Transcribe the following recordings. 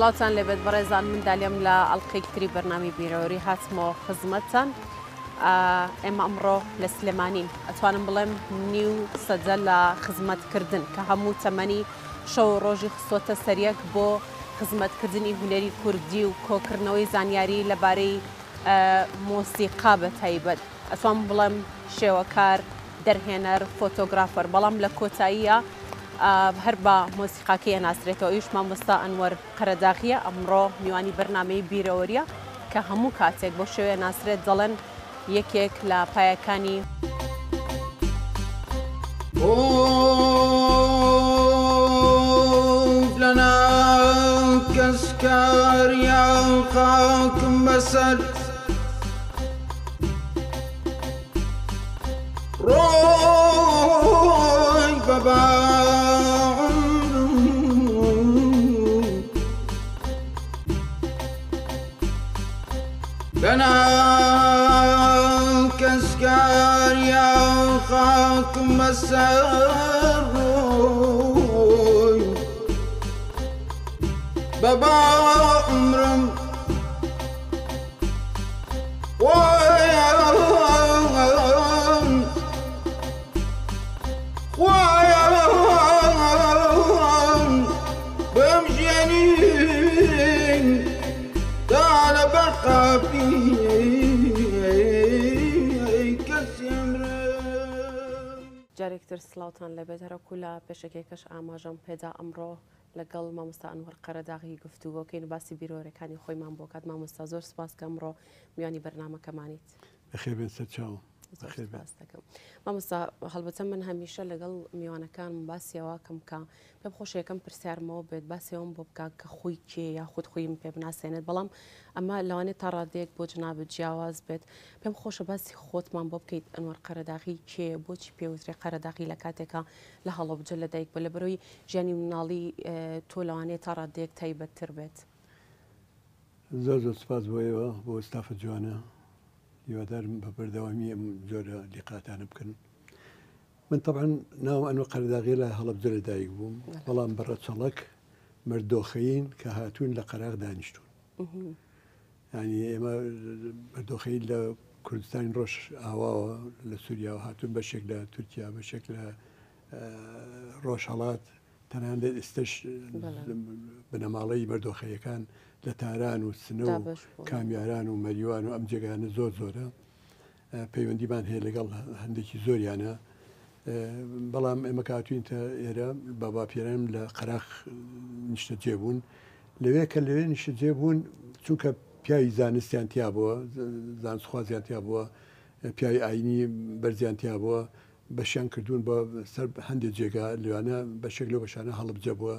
سڵاوتان لێبێت بەڕێزان من دالیم لە ئەڵلقەیەکی تری بەرنامی بیرەوەری هاتمەوە خزمەتتان ئێمە ئەمڕۆ لە سلێمانین ئەتوانم بڵێم نیو سەدە لە خزمەتکردن کە هەموو تەمەنی شەو و ڕۆژی خستۆتە سەریەک بۆ خزمەتکردنی هونەری کوردی و کۆکردنەوەی زانیاری لەبارەی مۆسیقا بە تایبەت ئەتوانم بڵێم شێوەکار، دەرهێنەر، فۆتۆگرافەر، بەڵام لە کۆتاییە هەر بە مۆسیقاکەی ئەناسرێتەوە ئەویش مامۆستا ئەنوەر قەرەداغییە ئەمڕۆ میوانی بەرنامەی بیرەوەرییە کە هەموو کاتێک بەو شێوەیە ناسرێت دەڵێن یەکێک لە پایەکانی ئوف لەناو کەسکاریا خاکم بەسەر ڕۆی بەبا لەناو کەسکاریا خاکم بەسەر ڕۆی بەبا عمرم جارێکتر سڵاوتان لێبێت هەرەکو لە پێشەکیەکەش ئاماژەم پێدا ئەمڕۆ لەگەڵ مامۆستا ئەنوەر قەرەداغی گفتوگۆکەین و باسی بیرۆرەکانی خۆیمان بۆ کات مامۆستا زۆر سپاس کە ئەمڕۆ میوانی بەرنامەکەمانیت. بەخێر بێن سەرچاوم. زۆر سپاس دەکەم مامۆستا هەڵبەتە من هەمیشە لەگەڵ میوانەکانم باسی ئەوە کەم کە پێم خۆشە یەکەم پرسیارمەوە بێت باسی ئەوم بۆ بکات کە خۆی کێ یاخود خۆیم پێ بناسێنێت بەڵام ئەمە لەوانێت تا ڕادەیەک بۆ جەنابت جیاواز بێت پێم خۆشە باسی خۆتمان بۆ بکەیت ئەنوەر قەرەداغی کێ بۆچی پێوترێ قەرەداغی لە کاتێکا لە هەڵەبجە لەدایک بووە لەبەرئەوەی ژیانی مناڵی تۆ لەوانەیە تا ڕادەیەک تایبەتتر بێت. زۆر زۆر سوپاس بۆ ئێوە بۆ ستافە جوانە هیوادارم بە بەردەوامی ئەم جۆرە لیقاتانە بکەن من طبعا ناوم ئەنوەر قەرەداغی لە هەڵەبجە لە دایک بووم بەڵام بە ڕەچەڵەک مەردۆخەین کە هاتوون لە قەراغ دانیشتوون یانی ئێمە بەردۆخەی لە کوردستانی ڕۆژ ئاواوە لە سووریاوە هاتوون بەشێک لە تورکیا بەشێک لە ڕۆژهەڵات تەنانەت ئێستش بنەماڵەی بەردۆخەیەکان لە تاران و سنە و کامیاران و مەریوان و ئەم جێگانە زۆر زۆرە پەیوەندیمان هەیە لەگەڵ هەندێکی زۆریانە بەڵام ئێمە کاتوین تە ئێرە باباپیرانم لە قەراخ نیشتەجێ بوون لەوێ کە لەوێ نیشتەجێ بوون چونکە پیاوی زانستیان تیا بووە زانستخوازیان تیا بووە پیاوی ئاینی بەرزیان تیا بووە بەشیان کردوون بە سەر هەندێک جێگا لەوانە بەشێک لەو بەشانە هەڵبجە بووە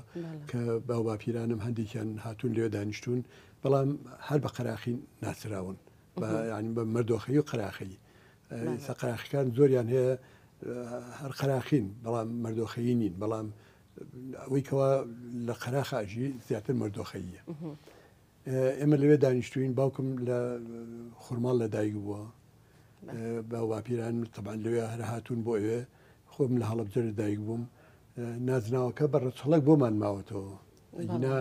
کە باوباپیرانم هەندێکیان هاتوون لەوێ دانیشتوون بەڵام هەر بە قەراخی ناسراون ینی بە مەردۆخەی و قەراخەی ئێستا قەراخەکان زۆریان هەیە هەر قەراخین بەڵام مەردۆخەیی نین بەڵام ئەوەی کەوا لە قەراخە ئەژی زیاتر مەردۆخەییە ئێمە لەوێ دانیشتوین باوکم لە خورماڵ لە دایک بووە باوباپیران تەبان لەوێ هەر هاتوون بۆ ئەوێ خۆم لە هەڵەبجە لە دایک بووم نازناوەکە بە ڕەچەڵەک بۆمان ماوەتەوە ئەگینا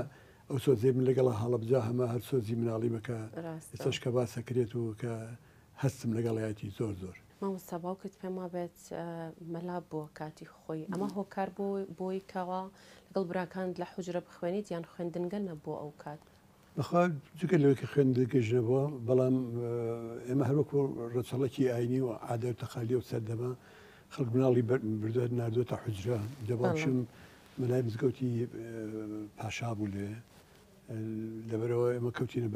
ئەو سۆزەی من لەگەڵ هەڵەبجە هەمە هەر سۆزی مناڵیمە کە ئێستاش کە باسەکرێت و کە هەستم لەگەڵیاتی زۆر زۆر. مامۆستا باوکت پێم وابێت مەلا بووە کاتی خۆی ئەمە هۆکار بوو بۆی کەوا لەگەڵ براکانت لە حوجرە بخوێنیت یان خوێندنگە نەبووە ئەو کات؟ بەخوا جگە لەوەی کە خوێندنگەش نەبووە بەڵام ئێمە هەروەکو ڕەچەڵەکی ئاینی و عادە و تەقالیە و سەردەمە خەڵک مناڵی بردووە ناردووەتە حوجرە جا باوکشم مەلای مزگەوتی پاشا بوو لەوێ لەبەرەوە ئێمە کەوتینە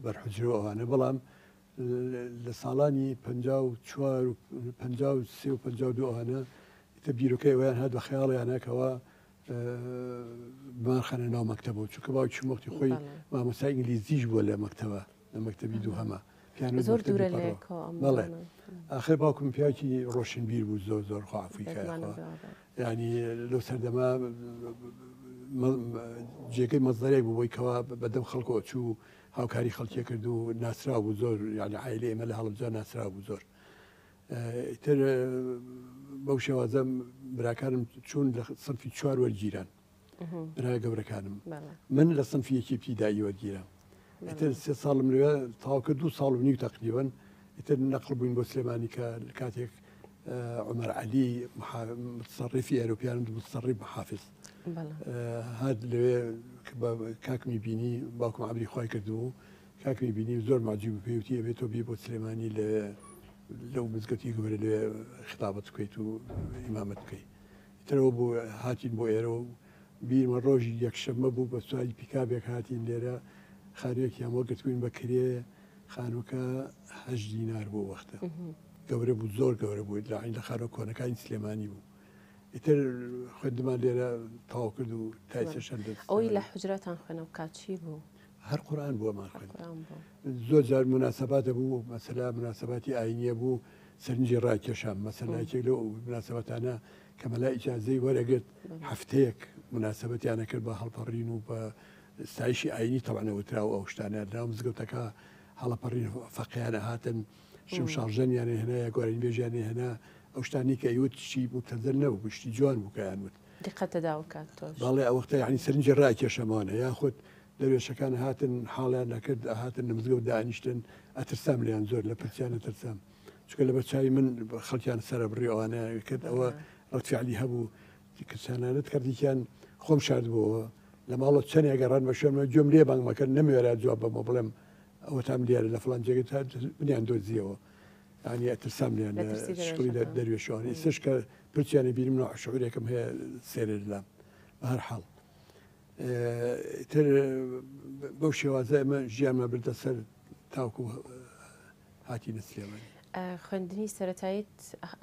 بەر حوجرە و ئەوانە بەڵام لە ساڵانی 54 و 53 و 52 ئەوانە ئیتر بیرۆکەی ئەویان هات بە خەیاڵیانە کەوا بمانخەنە ناو مەکتەبەوە چونکە باوکیم وەختی خۆی مامۆستای ئینگلیزیش بووە لە مەکتەبە لە مەکتەبی دووهەمە پیانۆ زۆر دوورە لە یەکەوە ئەم بەڵێ دوانە. ئاخر باوکم پیاوێکی ڕۆشنبیر بوو زۆر زۆر خوا عەفوی کە بێگومانە خوا بێوابێ. یعنی لەو سەردەمە جێگەی مەزدەرێک بوو بۆی کەوا بەدەم خەڵکەوە چوو هاوکاری خەڵکی کرد و ناسراو بوو زۆر یعنی عایلەی ئێمە لە هەڵەبجە ناسراو بوو زۆر ئیتر بەو شێوازە براکانم چوون لە سنفی چوار وەرگیران. برا گەورەکانم من لە سنفی یەکی ئیبتیدایی وەرگیرام ئیتر سێ ساڵم لەوێ تەواو کرد دوو ساڵ و نیو تەقریبەن ئیتر نەقڵ بووین بۆ سلێمانی کە کاتێک عومەر عەلی متصرفی ئەرۆپیان متصرف محافظ هات لەوێ کاکمی بینی باوکم عەمری خوای کردبوو کاکمی بینی زۆر معجب بوو پێی وتی ئەبێ تۆ بی بۆ سلێمانی لەوێ لەو مزگەوتی گەورە لەوێ خیتابەت بکەیت و ئیمامەت بکەیت ئیترەوە بوو هاتین بۆ ئێرە و بیرمە ڕۆژی یەکشەممە بوو بە سواری پیکابێک هاتین لێرە خانوویەکیان بۆ گرتبووین بە کرێ خانووەکە هەشت دینار بوو وەختە گەورە بوو زۆر گەورە بوو لە عین لە خانووە کۆنەکانی سلێمانی بوو ئیتر خوێندمان لێرە تەواو کرد و تا ئێستاش هەر لە ئەوەی لە حوجرەتان خوێنە و کات چی بوو؟ هەر قورئان بوو ئەمان خوێند. زۆر جار مناسبات هەبوو مەسەلا مناسباتی ئاینیە بوو سەرنجی ڕاکێشام مەسەلا یەکێک لەو مناسبەتانە کە مەلا ئیجازەی وەرەگرت هەفتەیەک مناسبەتیان ئەکرد بە هەڵپەڕین و بە ستایشی ئاینی تەبعەن ئەوترا و ئەو شتانە لەناو مزگەوتەکە هەڵەپەڕین فەقێیان ئەهاتن شمشاڵژەنیان ئەهێنا یا گۆرانیبێژیان ئەهێنا ئەو شتانەی کە ئەیوت شتی موبتەزەل نەبوو شتی جوان بوو کە ئەیانوت. دیقەت دەدا ئەو کات تۆش؟ بەڵێ ئەو وەختە یانی سەرنجی ڕاکێشەمانە یاخود دەروێشەکان هاتن حاڵیان ئەکرد ئەهاتن لە مزگەوت دانیشتن ئەترسام لێیان زۆر لە پرسیان ئەترسام چونکە لەبەر چاوی من خەڵکیان سەرەبڕی ئەوانەیان کرد ئەوە ڕەد فعلی هەبوو کچانانەت کردیکیان خۆم شاردبووەوە لە ماڵەوە چەندێک گەڕان بە شوێنمە گوێم لێ بانگ مەکەن نەموێرا جواب بەمەوە بڵێم ئەوەتام دیارە لە فڵان جێگە تا منیان دۆزیەوە یعنی ئەترسام لێیان لە شکڵی دەروێشەوە ئێستاش کە پرچیانە بیرم نوع شعورێکم هەیە سێرێ لام بە هەر حاڵ تر بەو شێوازە ئێمە ژیانمان بردە سەر تاوکو هاتینە سلێمانی. خوێندنی سەرەتاییت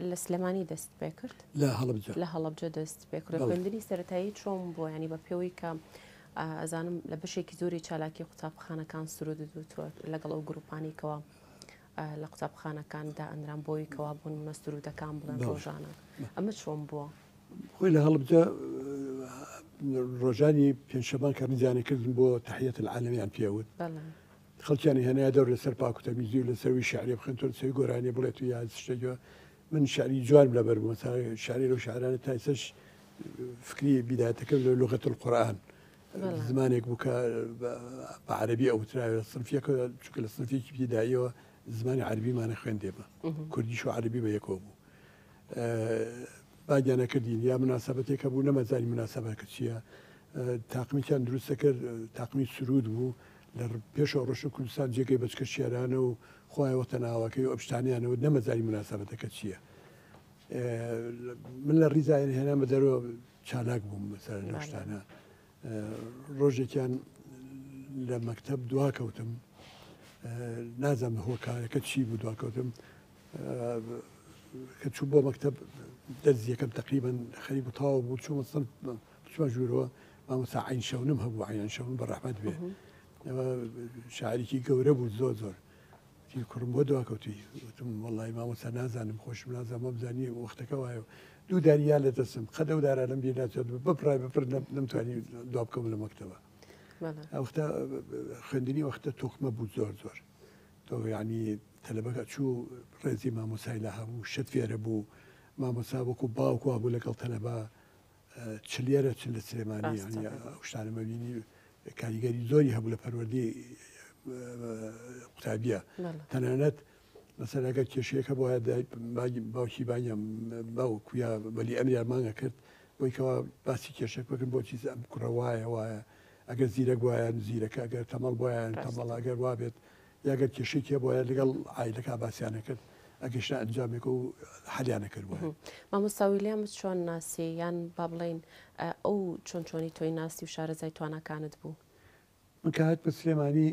لە سلێمانی دەست پێ کرد؟ لە هەڵەبجە. لە هەڵەبجە دەست پێ کرد. خوێندنی سەرەتایی چۆن بوو؟ یانی بە پێوەی کە ئەزانم لە بەشێکی زۆری چالاکی قوتابخانەکان سرودت وتووە لەگەڵ ئەو گروپانی کەوا لە قوتابخانەکان دائەنران بۆی کەوا بوون منە سرودەکان بڵێن ڕۆژانە ئەمە چۆن بووە؟ خۆی لە هەڵەبجە ڕۆژانی پێنجشەمان کە ڕیزیانە کردن بۆ تحیەت العالمیان پێوت خەڵکیانی هێنایە دەور لەسەر پاک و تەمیزی و لەسەروی شعری بخوێن تۆ لەسەروی گۆرانیە بڵێت و یا شتێک من شعری جوانم لەبەر بوو مەسەلا شعری لەو شعرانە تا ئێستاش فکری بیدایەتەکەم لە لغەت القورئان زمانێک بوو کە بە عەرەبی ئەوتراوە سنفیەکە چونکە لە سنفێکی ابتداییەوە زمانی عەرەبیمانە خوێندێمە کوردیش و عەرەبی بە یەکەوە بوو باگیانە کردین یا مناسبەتێک هەبوو نەمەزانی مناسبەکە چییە تاقمیان دروستە کرد تاقمی سرود بوو لە پێشەوە ڕۆشن کوردستان جێگەی بەچکە شێرانە و خوایە وەتەن ئاواکەی و ئەم شتانەیان وت نەمەزانی موناسەبەتەکە چییە من لە ڕیزایان هێنامە دەرەوە چالاک بووم مەسەلەن لەو شتانە ڕۆژێکیان لە مەکتەب دوا کەوتم نازانم هۆکارەکە چی بوو دوا کەوتم کە چوو بۆ مەکتەب دەرز یەکەم تقریبا خەریک بوو تەواو بوو چوومە سنف چوومە ژوورەوە مامۆستا عەین شەونم هەبوو عەین شەونم بە ڕەحمەت بێ شاعرێکی گەورە بوو زۆر زۆر وتی کوڕم بۆ دوا کەوتوی وتم وەڵی مامۆستا نازانم خۆشم نازانم وەبزانی وەختەکە وایە دوو داری یا لە دەستم قەت ئەو دارانەم بیر ناچێت بپڕای بپڕ نەمتوانی دوا بکەم لە مەکتەبە وەختە خوێندنی وەختە تۆکمە بوو زۆر زۆر تۆ یعنی تەلەبەکە چوو ڕێزی مامۆسای لە هەبوو شت فێرە بوو مامۆسا وەکو باوک وابوو لەگەڵ تەلەبە چ لێرە چ لە سلێمانی یانی ئەو شتانە مەبینی کاریگەری زۆری هەبوو لە پەروەردەی قوتابیە تەنانەت مەسەر ئەگەر کێشەیەکە بۆ باوکی بانیان باوک یا وەلی ئەمریان مانگە کرد بۆی کەوا باسی کێشەک بکەن بۆ چیز ئەم کوڕە وایە وایە ئەگەر زیرەک وایە زیرەکە ئەگەر تەمەڵ بۆیان تەمەڵ ئەگەر وابێت یا گەر کێشەیەکی هەبوایە لەگەڵ عایلەکە باسیان ئەکرد ئەگەیشتە ئەنجامێک و حەلیان ئەکرد بۆیان. مامۆستا ویلیامت چۆن ناسی یان با بڵێین ئەو چۆن چۆنی تۆی ناسی و شارەزای تواناکانت بوو؟ من کە هاتمە سلێمانی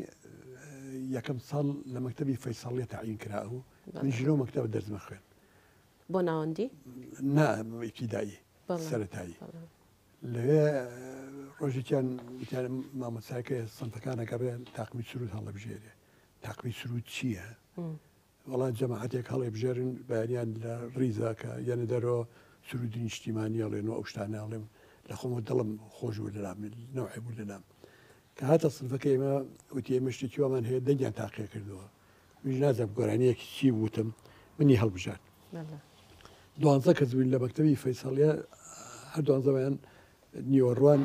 یەکەم ساڵ لە مەکتەبی فەیسەڵیە تەعین کرا ئەو من ژنۆ مەکتەب دەرزمە خوێن. بۆ ناوەندی؟ نا ئیبتیدایی سەرەتایی. لەوێ ڕۆژێکیان وتیان مامۆستاکە سنفەکان ئەگەڕێ تاقمی سرود هەڵەبژێرێ. تاقمی سرود چییە؟ وەڵا جەماعەتێک هەڵێبژێرن بەیانیان لە ڕیزا کە یەنە دەرەوە سرودی نیشتیمانی ئەڵێن و ئەو شتانە ئەڵێم لە خۆمەوە دڵم خۆش بوو لەلام نەوعێ بوو لەلام. کە هاتە سنفەکە ئێمە وتی ئێمە شتێکی وامان هەیە دەنگیان تاقێ کردەوە. منیش نازانم گۆرانییەکی چی وتم منی هەڵبژارد. دوانزە کەس بووین لە مەکتەبی فەیسەڵیە هەر دوانزەمان نیوەڕوان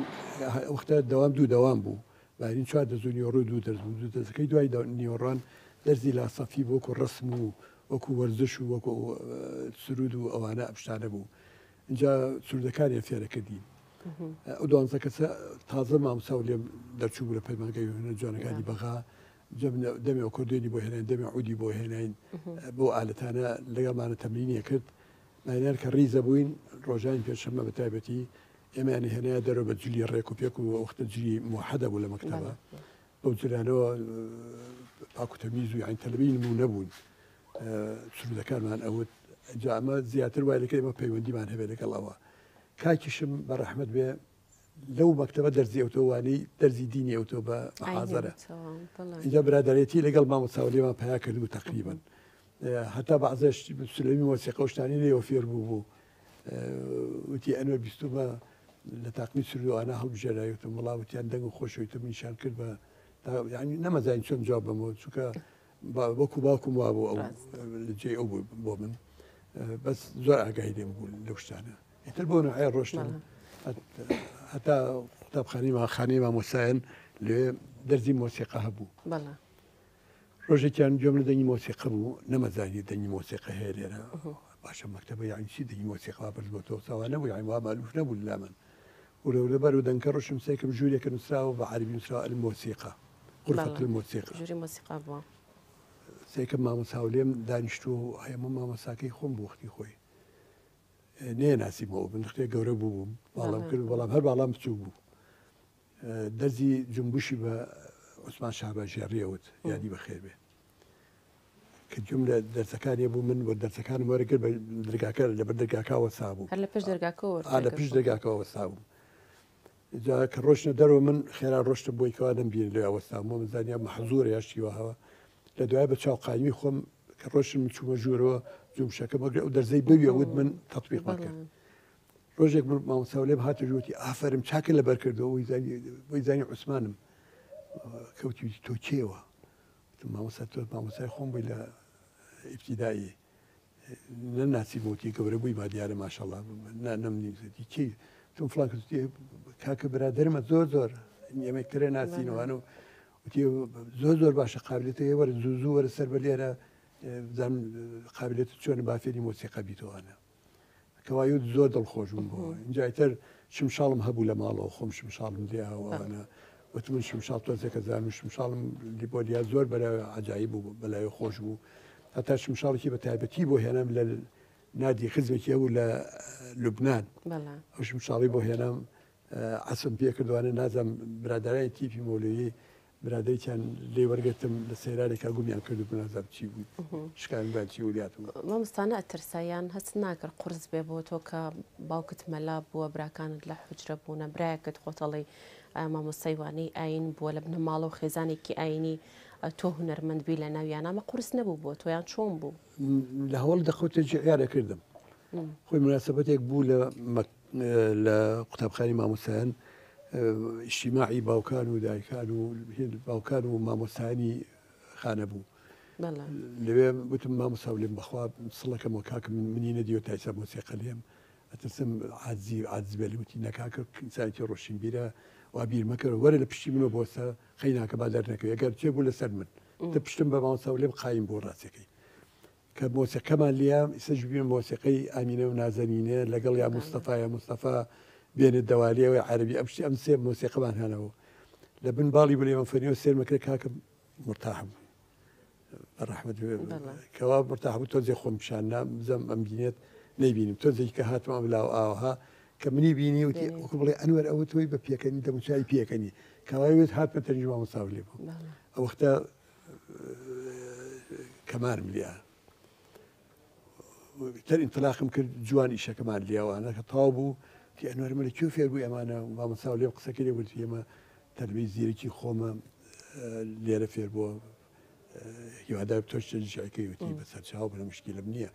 وەختە دەوام دوو دەوام بوو بارین چوار دەرز و نیوەڕۆ دوو دەرز بوو دوو دەرزەکەی دوای نیوەڕوان دەرزی لاسەفی وەکو ڕسم و وەکو وەرزش و وەکو سرود و ئەوانە ئەم شتانە بوو اینجا سرودەکانیان فێرەکردین ئەو دوانزە کەسە تازە مامۆستا و لێم دەرچوو بوو لە پەیمانگای هونەر جوانەکانی بەغا دەمێ ئۆکۆردێنی بۆ هێناین دەمێ عودی بۆ هێناین بۆ ئالەتانە لەگەڵمانە تەمرینیە کرد ماینان کە ڕیزە بووین ڕۆژانی پێنجشەممە بە تایبەتی ئێمەیانی هێنایە دەرەوە بە جلی ڕێک و پێک و وەختە جلی موحەدە بوو لە مەکتەبە بەو جلانەوە پاک و تەمیز و یانی تەلەبەی نموونە بوون سرودەکانمان ئەوت جا ئەمە زیاتر وای لەکە ئێمە پەیوەندیمان هەبێت لەگەڵ ئەوە کاکیشم بە ڕەحمەت بێ لەو مەکتەبە دەرزی ئەوتۆ وانەی دەرزی دینی ئەوتۆ بە حازرە اینجا برادەرێتی لەگەڵ مامۆستا لێمان پیا کرد و تقریبا هەتا بەعزەش سلەمی مۆسیقا و شتانی لێوە فێر بوو بوو وتی ئەنوەر بیستومە لە تاقمی سرودوانە هەڵبژێرای وتم وڵا وتیان دەنگ و خۆشەویتم نیشان کرد بە یعنی نەمەزانی چۆن جواب بەمەوە چونکە وەکو باوکم وابوو ئەو لە جێی ئەو بوو بۆ من بەس زۆر ئاگای لێم بوو لەو شتانە ئیتر بۆ نوعێ ڕۆشتن هەتا قوتابخانەی خانەی مامۆستایان لێ دەرزی مۆسیقا هەبوو ڕۆژێکیان گوێم لە دەنگی مۆسیقا بوو نەمەزانی دەنگی مۆسیقا هەیە لێرە باشە مەکتەبە یعنی چی دەنگی مۆسیقا بەرز بۆ تۆ ساوا نەبوو یعنی وا مالوف نەبوو لا من ورە ورە بەرەو دەنگکە ڕۆشتم سێکم ژوورێکە نووسراوە بە عەربی نووسراوە المۆسیقا غرفة الموسیقا ژووری مۆسیقا بووە سێکم مامۆستا و لێم دانیشتووە و هەموو مامۆستاکەی خۆم بوو وەختی خۆی نەیەناسیمەوە من خێ گەورە بوو بووم باڵام کرد بەڵام هەر باڵام بچوو بوو دەرزی جونبوشی بە عوسمان شاباژێڕیە وت یادی بەخێر بێ کە گوێم لە دەرسەکانی بوو من بۆ دەرسەکانم وەرەگرت بە دەرگاکە لەبەر دەرگاکە وەستا بوو هەر لە پشت دەرگاکە لە پشت دەرگاکەوە وەستا بوو جا کە ڕۆشتە دەرەوە من خێرا ڕۆشتم بۆی کەوا نەمبینی لەوێ وەستام بۆ من زانیا مەحزورە یا شتی وەهاوە لە دوای بە چاو قایمی خۆم کە ڕۆشتم چوومە ژوورەوە جومشەکە مەگرە ئەو دەرزەی بەوێ وت من تەطبیقمان کرد ڕۆژێک مامۆستا لێم هاتە ژووتی ئافەرم چاکە لەبەر کردەوە بۆی زانی عوسمانم کەوتی تۆ کێوە مامۆستا تۆ مامۆستای خۆم بووی لە ئیبتیدایی نەناسی بۆتی گەورە بووی با دیارە ماشەڵا نەمنیزەتی کی تۆم فڵان کەس کاکە برادەرمە زۆر زۆر ئێمە ترێ ناسینەوەن و وتی زۆر زۆر باشە قابلێتە وەرە زوو زوو وەرە سەر بە لێرە قابلێت چۆن با فێری مۆسیقا بیتەوانە کەوایوت زۆر دڵخۆش بووم بۆ ئینجا ئیتر شمشاڵم هەبوو لە ماڵەوە خۆم شمشاڵم لێ ئەوانە وتم من شمشاڵ تۆزێکە زانم شمشاڵم لیبۆلیا زۆر بەلای عجایب بوو بەلای خۆش بوو هەتا شمشاڵێکی بە تایبەتی بۆ هێنام لە نادی خزمێکی هەبوو لە لوبناان ئەو شمشاڵی بۆ هێنام عەسم پێ کردوانە نازم برادرانی تیپی مۆلوی برادەرێکیان لێ وەرگرتم لە سەیرانێکا گومیان کرد و نازانم چی بوو شکان بان چی بوو لاتم. مامۆستا نەئەترسا یان هەست ناکرد قورس بێ بۆ تۆ کە باوکت مەلا بووە براکانت لە حوجرە بوونە برایەکت خۆتەڵی مامۆستای وانەی ئاین بووە لە بنەماڵە و خێزانێکی ئاینی تۆ هونەرمەند بی لە ناویانە ئەمە قورس نەبوو بۆ تۆ یان چۆن بوو؟ لە هەوڵ دەخۆ تەشجیعیان ئەکردم خۆی مناسبەتێک بوو لە لە قوتابخانی مامۆستایان ئیجتیماعی باوکان و دایکان و باوکان و مامۆستایانی خانە بوو لەوێ وتم مامۆستا لێم بەخوا سڵەکەمەوە کاکە منی نەدیوە تا ئێستا مۆسیقا لێم ئەترسم عاجزی عاجز بێ وتی نەکاکە ئینسانێکی ڕۆشنبیرە وا بیر مەکەرەوە وەرە لە پشتی منەوە بۆسە قەیناکە با دەرنەکەوێ ئەگەر چێ بوو لەسەر من تە پشتم بە مامۆستا لێم قایم بوو ڕاستەکەی کە مۆسیقەمان لیا ئیسەش ببینم مۆسیقەی ئامینە و نازەنینێ لەگەڵ یا مستەفا یا مستەفا بێنێت دەوالیەوەی عەربی ئەم شتی ئەم سێ مۆسیقەمان هەنەوە لە بن باڵی بلێمە فەنیەوە سێرمە کرد کاکە مرتاح بوو بە ڕەحمەت کەوا مرتاح بوو تۆزێ خۆم پیشان نام بزەم ئەم بینێت نەیبینیم تۆزێکی کە هاتم ئەم لاو ئاوها کە منی بینی وتی وەکو بڵێ ئەنوەر ئەوە تۆی بە پێکەنی دەموچاوی پێکەنی کەوای وت هاتمە تەنیشت مامۆستا لێ بوو ئەو وەختە کەمارم لیا تەر ئینتلاقم کرد جوان ئیشەکەمان لیاوانە کە تاو بوو تی ئەنوەرمە لە کوێ فێر بووی ئەمانە مامۆستا لێم قسەکەی لێ وتی ئێمە تەربیەی زیرەکی خۆمە لێرە فێر بووە هیوادار تۆش تەشجیعەکەی وتی بەسەر چاو بنە مشکلم نییە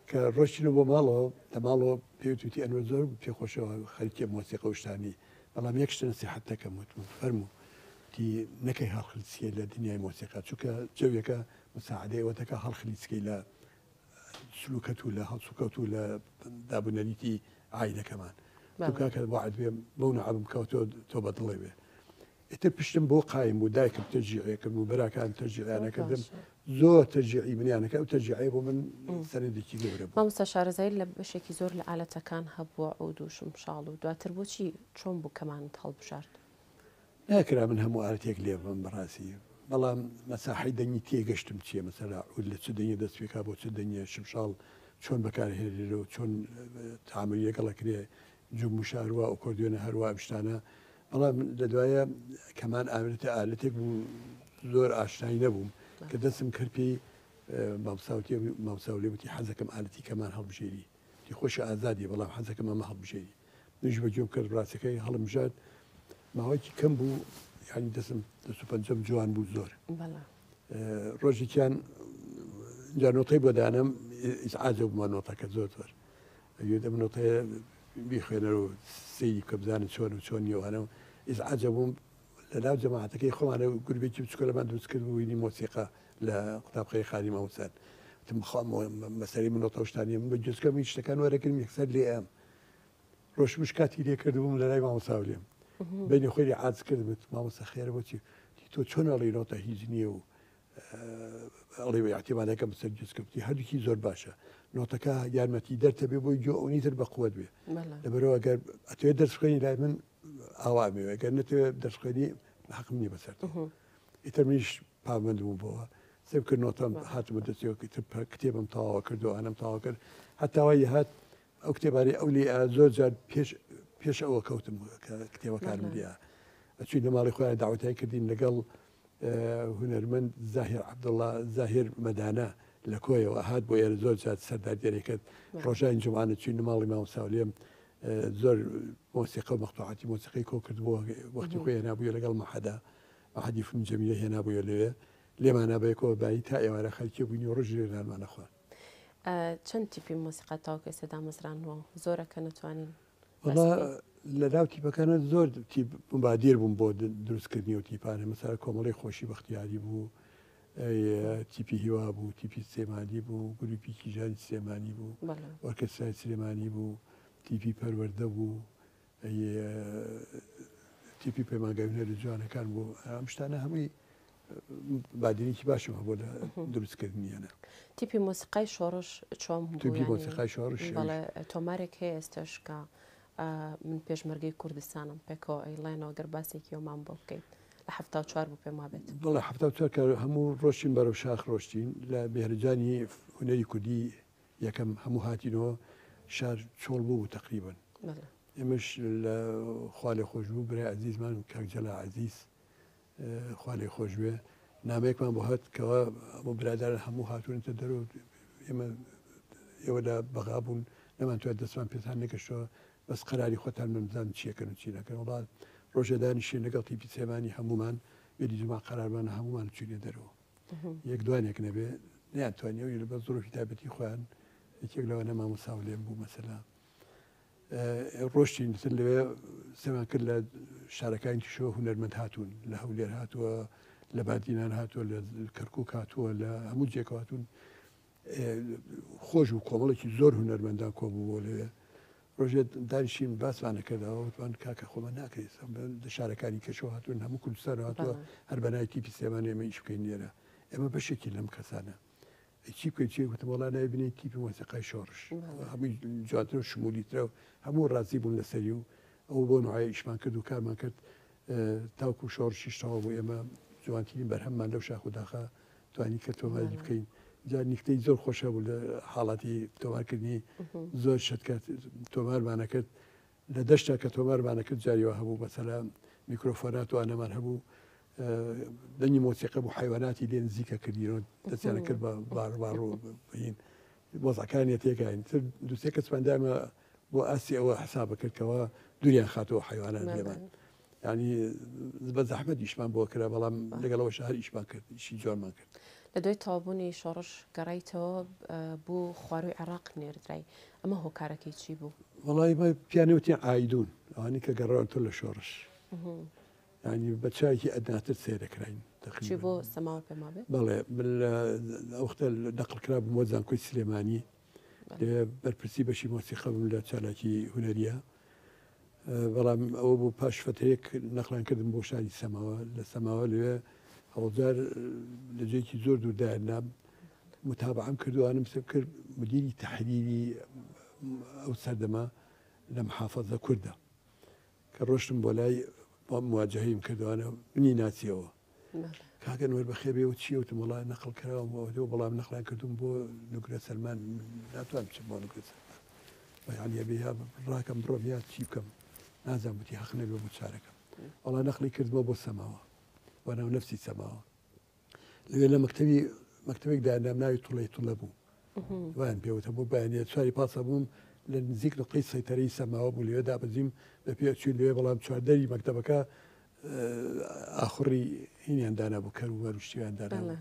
کە ڕۆشتینەوە بۆ ماڵەوە لە ماڵەوە پێی وتی ئەنوەر زۆر پێخۆشەوە خەریکی مۆسیقا و شتانی بەڵام یەک شتە نەسیحەت دەکەم وتم فەرموو وتی نەکەی هەڵخلیسکەی لە دنیای مۆسیقا چونکە جەویەکە مساعدەی ئەوە دەکا هەڵخلیسکەی لە سلوکەت و لە هەڵسوکەوت و لە دابونەریتی عایلەکەمان. کاکە وعد بێ بەو نەعەبم کەوە تۆ تۆ بە دڵێ بێ. ئیتر پشتم بۆ قایم بوو دایکم تەشجیعێ کردم و براکان تەشجیعیانە کردم زۆر تەشجیعی منیانە کرد ئەو تەشجیعەیە بۆ من سەنەدێکی گەورە بوو. مامۆستا شارەزایی لە بەشێکی زۆر لە ئالەتەکان هەبووە عود و شمشاڵ و دواتر بۆچی چۆن بوو کەمانت هەڵبژارد؟ ناکرا من هەموو ئالەتێک لێ ببم بەڕاستی بەڵام مەساحەی دەنگی تێگەشتم چییە مەسەلا عود لە چ دەنگێ دەست پێکا بۆ چ دەنگێ شمشاڵ چۆن بەکارهێنرێ و چۆن تەعامولی لەگەڵ ئەکرێ جومبوشە هەروا ئۆکۆردیۆنە هەروا ئەم شتانە بەڵام لە دوایە کەمان ئاورێتە ئالەتێک بوو زۆر ئاشنای نەبووم کە دەستم کرد پێی مامساوتی مامساولێ وتی حەزەکەم ئالەتی کەمان هەڵبژێری تی خۆشی ئازادی بەڵام حەزەکەم ئەمە هەڵبژێری منیش بە گوێم کرد ڕاستەکەی هەڵمژارد ماوەیەکی کەم بوو یعنی دەستم دەست و پەنجەم جوان بوو زۆر ڕۆژێکیان جا نۆتەی بۆ دانم ئیزعاجە بوومە نۆتەکە زۆر زۆر ئەگوێت ئەم نۆتەیە بیخوێنەرەوە سەیری بکە بزانە چۆن و چۆن نیوانە و ئیزعاجە بووم لە ناو جەماعەتەکەی خۆمانە گروپێکی بچکۆلەمان دروست کرد بووینی مۆسیقا لە قوتابخەی خانی مامۆستایان وتم خوا مەسەلەی من نۆتە و شتانیە من بە گوێچکەم هیچ شتەکان وەرەگرم یەکسەر لێ ئەم ڕۆشمش کاتی لێ کردبووم لە لای مامۆستا ولێم بینی خۆی لێ عاجز کردم وتم مامۆستا خێرە بۆچی تۆ چۆن ئەڵێی نۆتە هیچ نییە و ئەڵێ ئیعتیمادەکەم بەسەر گوێچکە بتی هەردووکی زۆر باشە نۆتەکە یارمەتی دەرتە بێ بۆی گوێ ئەونی تر بەقوەت بێ لەبەرەوە گەر ئەتوێ دەرس خوێنی لای من ئاوا بێ گەر نەتەوێ دەرس خوێنی حەقم نییە بەسەر ئیتر منیش پابەند بووم بۆوە سێ کرد نۆتەم هاتمە دەستەوە کتێبم تەواوە کرد و ئەنەم تەواو کرد هەتا وای هات ئەو کتێبانەی ئەو لێ زۆر جار پێش پێش ئەوە کەوتم کە کتێبەکانم لێ ئەچوین لە ماڵی خۆیان داوەتیان کردین لەگەڵ هونەرمەند زاهیر عەبدوڵڵا زاهیر مەدانە لە کۆیەوە هات بۆ ئێرە زۆر جار سەرداردێری کرد ڕۆژانی جومعانە چوین لە ماڵی مامۆستا لێم زۆر مۆسیقا و مەقتوعاتی مۆسیقی کۆ کردبوو وەختی خۆی هێنابووە لەگەڵ مەحەدا مەحەدی فنون جەمیلە هێنابووە لەوێ لێمانە بەیەکەوە بایی تا ئێوارە خەریکی بووین و ڕۆژی لێ نانمان نەخوارد. چەند تیپی مۆسیقا تاوەکو ئێستا دامەزراندووە؟ زۆرە کە نەتوانین باس وەڵا بکەین. لە ناو تیپەکانە زۆر تیپ موبادیر بووم بۆ دروستکردنی ئەو تیپانە مەسەلەن کۆمەڵەی خۆشی بەختیاری بوو، تیپی هیوا بوو، تیپی سلێمانی بوو، گروپی کیژانی سلێمانی بوو، ئۆرکێسترای سلێمانی بوو، تیپی پەروەردە بوو، تیپی پەیمانگای هونەرە جوانەکان بوو ئەم شتانە هەمووی بادینێکی باشم هەبوو لە دروستکردنیانە. تیپی مۆسیقای شۆڕش چۆن بوو؟ تیپی مۆسیقای شۆڕش بەڵێ تۆمارێک هەیە ئێستاش کە من پێشمەرگەی کوردستانم پێکەوە ئەیڵێنەوە گەر باسێکی ئەومان بۆ بکەیت لە 74 بوو پێم وابێت. بەڵێ 74 کە هەموو ڕۆشتین بەرەو شاخ ڕۆشتین لە مێهرەجانی هونەری کوردی یەکەم هەموو هاتینەوە شار چۆڵ بوو بوو تەقریبەن ئێمەش لە خوا لێ خۆش بوو برای عەزیزمان کاک جەلا عەزیز خوا لێ خۆش بێ نامەیەکمان بۆ هات کەوا هەموو برادەران هەموو هاتوونەتە دەرەوە ئێمە ئێوە لە بەغا بوون نەمانتوانی دەستمان پێتان نەگەشتەوە بەس قەراری خۆتان من بزانم چیەکەن و چی نەکەن وڵا ڕۆژێ دانیشین لەگەڵ تیپی سلێمانی هەمومان بێری جمعە قەرارمان هەمومان چوینە دەرەوە یەک دوانێک نەبێ نەیانتوانی ئەوی لەبەر زروفی تایبەتی خۆیان یەکێک لەوانە مامۆستا و لێم بوو مەسەلا ڕۆشتین تر لەوێ سەمان کرد لە شارەکانی تیشەوە هونەرمەند هاتوون لە هەولێر هاتووە لە بادینان هاتووە لە کەرکک هاتووە لە هەموو جێکە هاتوون خۆش و کۆمەڵێکی زۆر هونەرمەندان کۆبوو لەوێ ڕۆژێ دانیشین باسمانە کردەوە وتمان کاکە خۆمان ناکرێت لە شارەکانی کەشەوە هاتوون هەموو کوردستان هاتووە هەر بەنای تیپی سلێمانی ئێمە ئیش بکەین لێرە ئێمە بەشێکی لەم کەسانە چی بکەین چی وتم وەڵا ناوی بنێین تیپی مۆسیقای شۆڕش هەمووی جوانتر و شمولیترە و هەموو ڕازی بوون لەسەری و ئەو بۆ نوعە ئیشمان کرد و کارمان کرد تاوکو شۆڕشیش تەواو بوو ئێمە جوانترین بەرهەممان لەو شاخ و داخە توانی کە تۆماری بکەین جا نیکتەی زۆر خۆشە بوو لە حاڵاتی تۆمارکردنی زۆر شت کە تۆمارمانە کرد لە دەشتا کە تۆمارمانە کرد جاریوە هەبوو مەسەلا میکرۆفۆنات و ئانەمان هەبوو دەنگی مۆسیقە بوو حیواناتی لێ نزیکە کردینەوە دەستیانە کرد بە باڕ و بین وەزعەکانیە تێکاین تر دوسێ کەسمان دامە بۆ ئاستی ئەوە حساب کرد کەەوە دوریان خاتەوە حیوانات لێمان ینی بە زەحمەت ئیشمان بۆ کرا بەڵام لەگەڵەوە شار ئیشمان کرد ئیشی جوانمان کرد. لە دوای تەواوبوونی شۆڕش گەڕایتەوە بۆ خوارووی عێراق نێردرای ئەمە هۆکارەکەی چی بوو؟ وەڵی مە پیانە وتیان عایدون ئەوانەی کە گەڕاون تۆ لە شۆڕش ینی بە چاوێکی ئەدناتر سەیرەکراین چی بۆ سەماوە پێم وابێت؟ بەڵێ من لە ئەوختە نەقڵ کرابووم بۆ زانکۆی سلێمانی لەوێ بەرپرسی بەشی مۆسیقا بووم لە چالاکی هونەریە. بەڵام ئەوە بوو پاش فەترەیەک نەقڵیان کردم بۆ شاری سەماوە لە سەماوە لەوێ هەوڵجار لە جێیەکی زۆر دوور دایاننام متابعەم کرد و ئەوانم سێ کرد مدیری تەحریری ئەو سەردەمە لە محافەزە کوردە کە ڕۆشتم بۆ لای مواجهەیم کردوانە منی ناسیەوە کاک ئەنوەر بەخێر بێ وت چیە وتم وەڵا نەقڵ کراوم بۆ ئەوە بەڵام نەقڵیان کردوم بۆ نوگرە سەلمان ناتوانم بچم بۆ نوگرە سەلمان یعنی ئەبێ یا ڕاکەم بڕۆم یا چی بکەم نازانم وتی حەق نەبێ بۆ چارەکەم وەڵا نەقڵی کردمەوە بۆ سەماوە بۆ ناو نەفسی سەماوە لەوێ لە مەکتەبی مەکتەبێک دانام ناوی توڵەی توڵە بوو وایان پێوتە بۆ بەیانە چواری پاسە بووم لە نزیک نقطەی سەیتەرەی سەماوە بوو لەوێ دابەزیم بە پێ چوین لەوێ بەڵام چواردەری مەکتەبەکە ئاخوڕی هینیان دانابوو کەر و مەر و شتیان دانابوو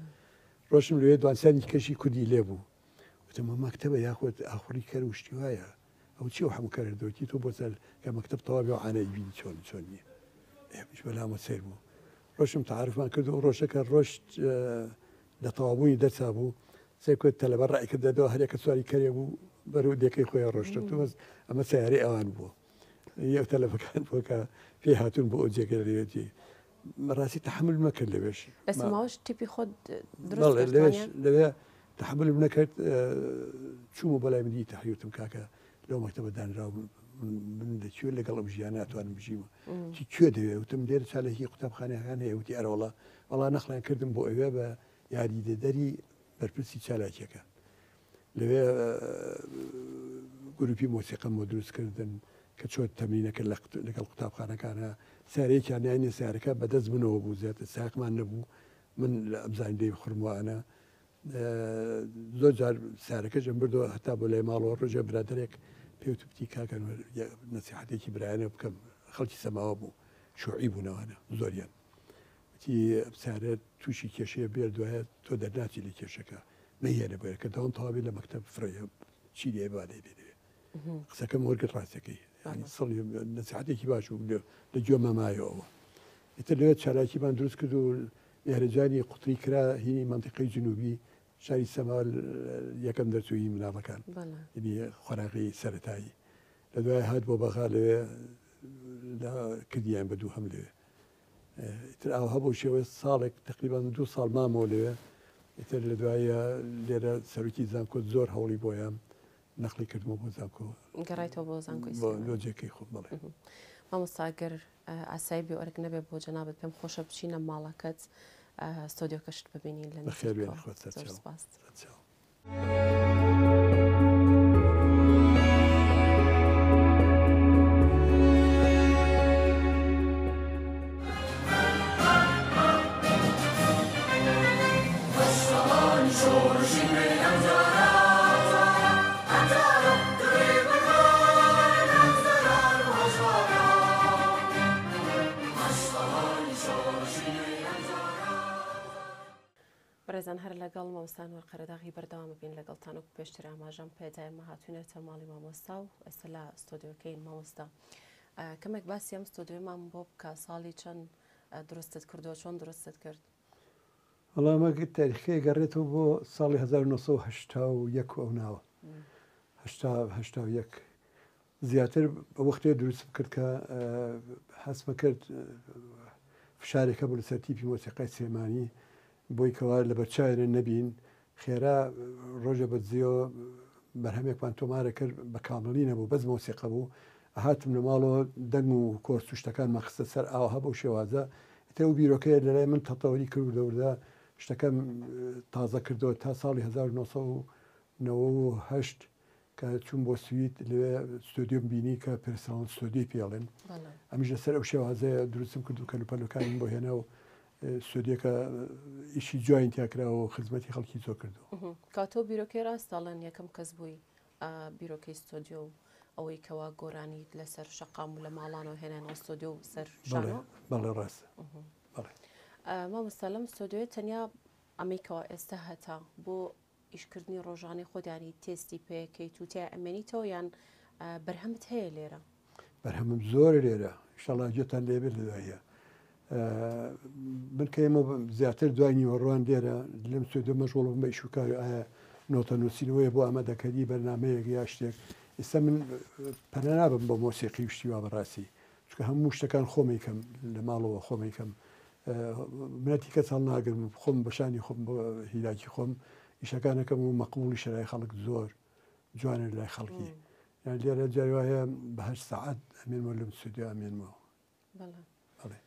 ڕۆشم لەوێ دوانسانی کەشی کوردی لێ بوو وتم ئەمە مەکتەبە یاخود ئاخوڕی کەر و شتی وایە ئەو چی و هەموو کەرە دۆتی تۆ بۆ سەر کە مەکتەب تەواوی و عانە ئیبینی چۆن چۆن نییە ئێمەش بەلامە سەیر بوو ڕۆشم تعارفمان کرد و ڕۆژەکە ڕۆشت لە تەوابوونی دەرسا بوو سێ کرد تەلەبە ڕای کردە دەوە هەرێکە سواری کەرێ بوو بەرەو دێکەی خۆیان ڕۆشتە تو بەس ئەمە سیارەی ئەوان بووە یەک تەلەفەکان بووە کە پێی هاتوون بۆ ئەو جێگە لەوێ بەڕاستی تەحمل نەکرد لەوێش لە سەماوەش تیپی خۆت دروست بەڵێ کرد لەوێش وانیە؟ لەوێ تەحملم نەکرد چوومە بۆ لای مدیری تەحریر وتم کاکە لەو مەکتەبە دانراوم من لە کوێ لەگەڵ ئەم ژیانە ناتوانم بژیم وتی کوێ دەوێ وتم لێرە چالاکی قوتابخانەکان هەیە وتی ئەرەوەڵا وەڵا نەقڵیان کردم بۆ ئەوێ بە یاریدەدەری بەرپرسی چالاکیەکە لەوێ گروپی مۆسیقەم بۆ دروست کردن کە چۆن تەمرینەکە لەگەڵ قوتابخانەکانە سارەیەکیان ناینە سارەکە بەدەست منەوە بوو زیاتر ساقمان نەبوو من لە ئەمزانی دەی خورموانە زۆر جار سارەکەشم بردەوە هەتا بۆ لای ماڵەوە ڕۆژێ برادێک پێوتبتی کاکەن نەسیحەتێکی برایانە بکەم خەڵکی سەماوە بوو شوعی بوونەوانە زۆریان وتی سارە تووشی کێشەیە بێر دوایە تۆ دەرناچی لە کێشەکە مەهێنە بۆیە کە دەوام تەواوی لە مەکتەب فرەیە چی لێ با لێ بێنێ قسەکەم وەرگرت ڕاستەکەی یعنی سڵی نەسیحەتێکی باش بوو لە گوێما مایەوە ئیتر لەوێ چالاکیمان دروست کرد و مێهرەجانی قوتری کرا هینی مەنتیقەی جنوبی شاری سەما یەکەم دەرچووی مناڵەکان یعنی خۆراقی سەرەتایی لە دوای هات بۆ بەغا لەوێ لە کردیان بە دووهەم لەوێ ئیتر ئاوها بەو شێوەیە ساڵێک تقریبان دوو ساڵ مامەوە لەوێ ئیتر لە دوایە لێرە سەرۆکی زانکۆ زۆر هەوڵی بۆیان نەقلی کردمەوە بۆ زانکۆ گەڕایتەوە بۆ زانکۆی سلێمانی بۆ جێکەی خۆم بەڵێ مامۆستا گەر ئاسایی بێ ئەرک نەبێ بۆ جەنابت پێم خۆشە بچینە ماڵەکەت ستۆدیۆکەشت ببینین لە بەخێر بێن نزیکەوە خۆت زۆر سەرچاو سپاس سەرچاو. بەڕێزان هەر لەگەڵ مامۆستا ئەنوەر قەرەداغی بەردەوام بین لەگەڵتان وەکو پێشتر ئاماژەم پێدا ئێمە هاتوینەتە ماڵی مامۆستا و ئێستا لە ستۆدیۆکەین مامۆستا کەمێک باسی ئەم ستۆدیۆمان بۆ بکە ساڵی چەند دروستت کردووە چۆن دروستت کرد؟ وەڵا ئەمە تاریخەکەی ئەگەڕێتەوە بۆ ساڵی 1981 و ئەو ناوە 81 زیاتر وەختێ دروستم کرد کە هەستمە کرد فشارێک هەبوو لەسەر تیپی مۆسیقای سلێمانی بۆی کەوا لەبەرچاوێنە نەبین خێرا ڕۆژە بەدزیەوە بەرهەمێکمان تۆمارە کرد بە کامڵی نەبوو بەس مۆسیقا بوو هاتم لە ماڵەوە دەنگ و کۆرس و شتەکانمان خستە سەر ئاوها بەو شێوازە ئیتر ئەو بیرۆکەیە لەلای من تەتەوەری کرد وردە وردە شتەکەم تازە کردەوە تا ساڵی 1998 کە چووم بۆ سوید لەوێ ستۆدیۆم بینی کە پێرسناڵ ستۆدیۆی پێڵێن ئەمیش لەسەر ئەو شێوازەیە دروستم کرد و کەلوپەلەکانم بۆ هێنا و ستۆدیۆکە ئیشی جوین تیا کراوە و خزمەتی خەڵکی زۆر کردو. کاتۆ بیرۆکەی ڕاست دەڵێن یەکەم کەس بووی بیرۆکەی ستۆدیۆ و ئەوەی کەوا گۆرانیت لەسەر شەقام و لە ماڵانەوە هێنانەوە ستۆدیۆ و سەر شانۆ؟ بەڵێ ڕاستە. بەڵێ. مامۆستا لەم ستۆدیۆیە تەنیا ئەمەی کەوا ئێستا هەتە بۆ ئیشکردنی ڕۆژانەی خۆت یانی تێستی پێکەیت و تیا ئەمێنیتەوە یان بەرهەمت هەیە لێرە؟ بەرهەمم زۆرە لێرە ئیشەڵا گوێتان لێ بێت لە دواییە من کە ئێمە زیاتر دوای نیوەڕوان لێرە لەم ستۆدیۆ مەشغوڵ بووم بە ئیش و کار و ئایا نۆتە نووسینەوەیە بۆ ئامادەکەری بەرنامەیەک یا شتێک ئێستا من پەنا نابم بۆ مۆسیقی و شتی وا بەڕاستی. چونکە هەموو شتەکان خۆمی کەم لە ماڵەوە خۆمی کەم منەتی کەس هەڵناگرم خۆم بەشانی خۆم هیلاکی خۆم ئیشەکانەکەم و مەقبولی شەرای خەڵک زۆر جوانە لای خەڵکی یان لێرە جاری وایە بە هەشت سەعات ئەمێنمەوە لەم ستۆدیۆ ئەمێنمەوە. بەڵێ. بەڵێ.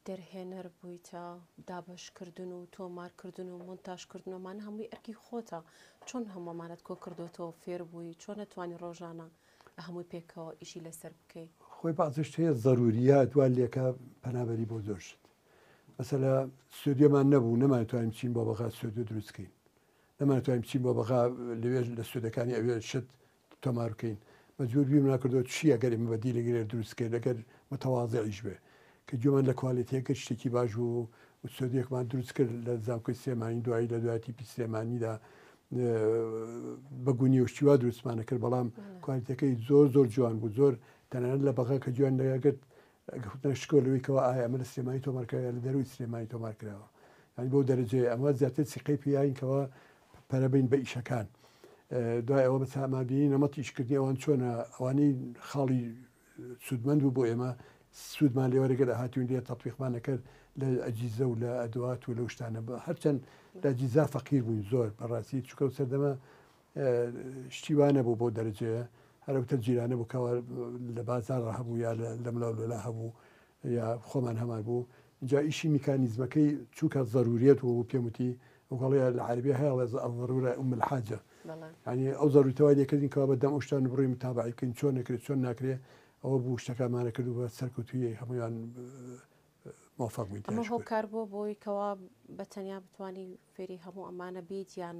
دەرهێنەر بوویتە، دابەشکردن و تۆمارکردن و مۆنتاژکردن و ئەمانە هەمووی ئەرکی خۆتە، چۆن هەموو ئەمانەت کۆ کردۆتەوە فێر بووی، چۆن ئەتوانی ڕۆژانە هەمووی پێکەوە ئیشی لەسەر بکەی؟ خۆی بەعزێ شت هەیە زەروریات وا لێکە پەنابەری بۆ زۆر شت. مەسەلە ستۆدیۆمان نەبوو نەمانتوانی بچین بۆ بەغا ستۆدیۆ دروست کەین. نەمانتوانی بچین بۆ بەغا لەوێ لە ستۆدیۆکانی ئەوێ شت تۆمار بکەین مەجبور بیرمان کردەوە چی ئەگەر ئێمە بەدیلێک لێرە دروست بکەین ئەگەر متەواضعیش بێ کە گوێمان لە کوالێتیە کرد شتێکی باش بوو و ستۆدیۆکمان دروست کرد لە زانکۆی سلێمانی دوایی لە دوای تیپی سلێمانیدا بە گونی و شتی وا دروستمانە کرد بەڵام کوالێتیەکەی زۆر زۆر جوان بوو زۆر تەنانەت لە بەغا کە گوێیان لەگرت گوتن شکۆ لەوەی کەوا ئایا ئەمە لە سلێمانی تۆمار کراوە یا لە دەرەوەی سلێمانی تۆمار کراوە یانی بەو دەرەجەیە ئەمە زیاتر سیقەی پێیاین کەوا پەرە بین بە ئیشەکان دوای ئەوە بەسامان بینی نەمەتی ئیشکردنی ئەوان چۆنە ئەوانەی خاڵی سوودمەند بوو بۆ ئێمە سوودمان لێوەرەگەر هاتوین لێ تەطبیقمان نەکرد لە ئەجیزە و لە ئەدوات و لەو شتانە هەرچەند لە ئەجیزا فەقیر بووین زۆر بەڕاستی چکە و سەردەمە شتی وا نەبوو بەو دەرەجەیە هەر ئەو تەجیرانە بوو کەوا لە بازاڕا هەبوو یا لەملاو لەلا هەبوو یا خۆمان هەمان بوو جا ئیشی میکانیزمەکەی چونکە زەروریەت بوو پێم وتی ئەو کاڵەیە لە عەربیە هەیە ئەڵێ الضرورە ام الحاجە یعنی ئەو زەروریتە وای لێکردین کەوا بە دەم ئەو شتانە بڕۆین متابعی بکەین چۆن نەکرێت چۆن ناکرێ ئەوە بوو شتەکانمانە کرد و بە سەرکەوتوویی هەموویان مۆفەق بووین ئەمە هۆکار بووە بۆی کەوا بە تەنیا بتانی فێری هەموو ئەمانە بیت یان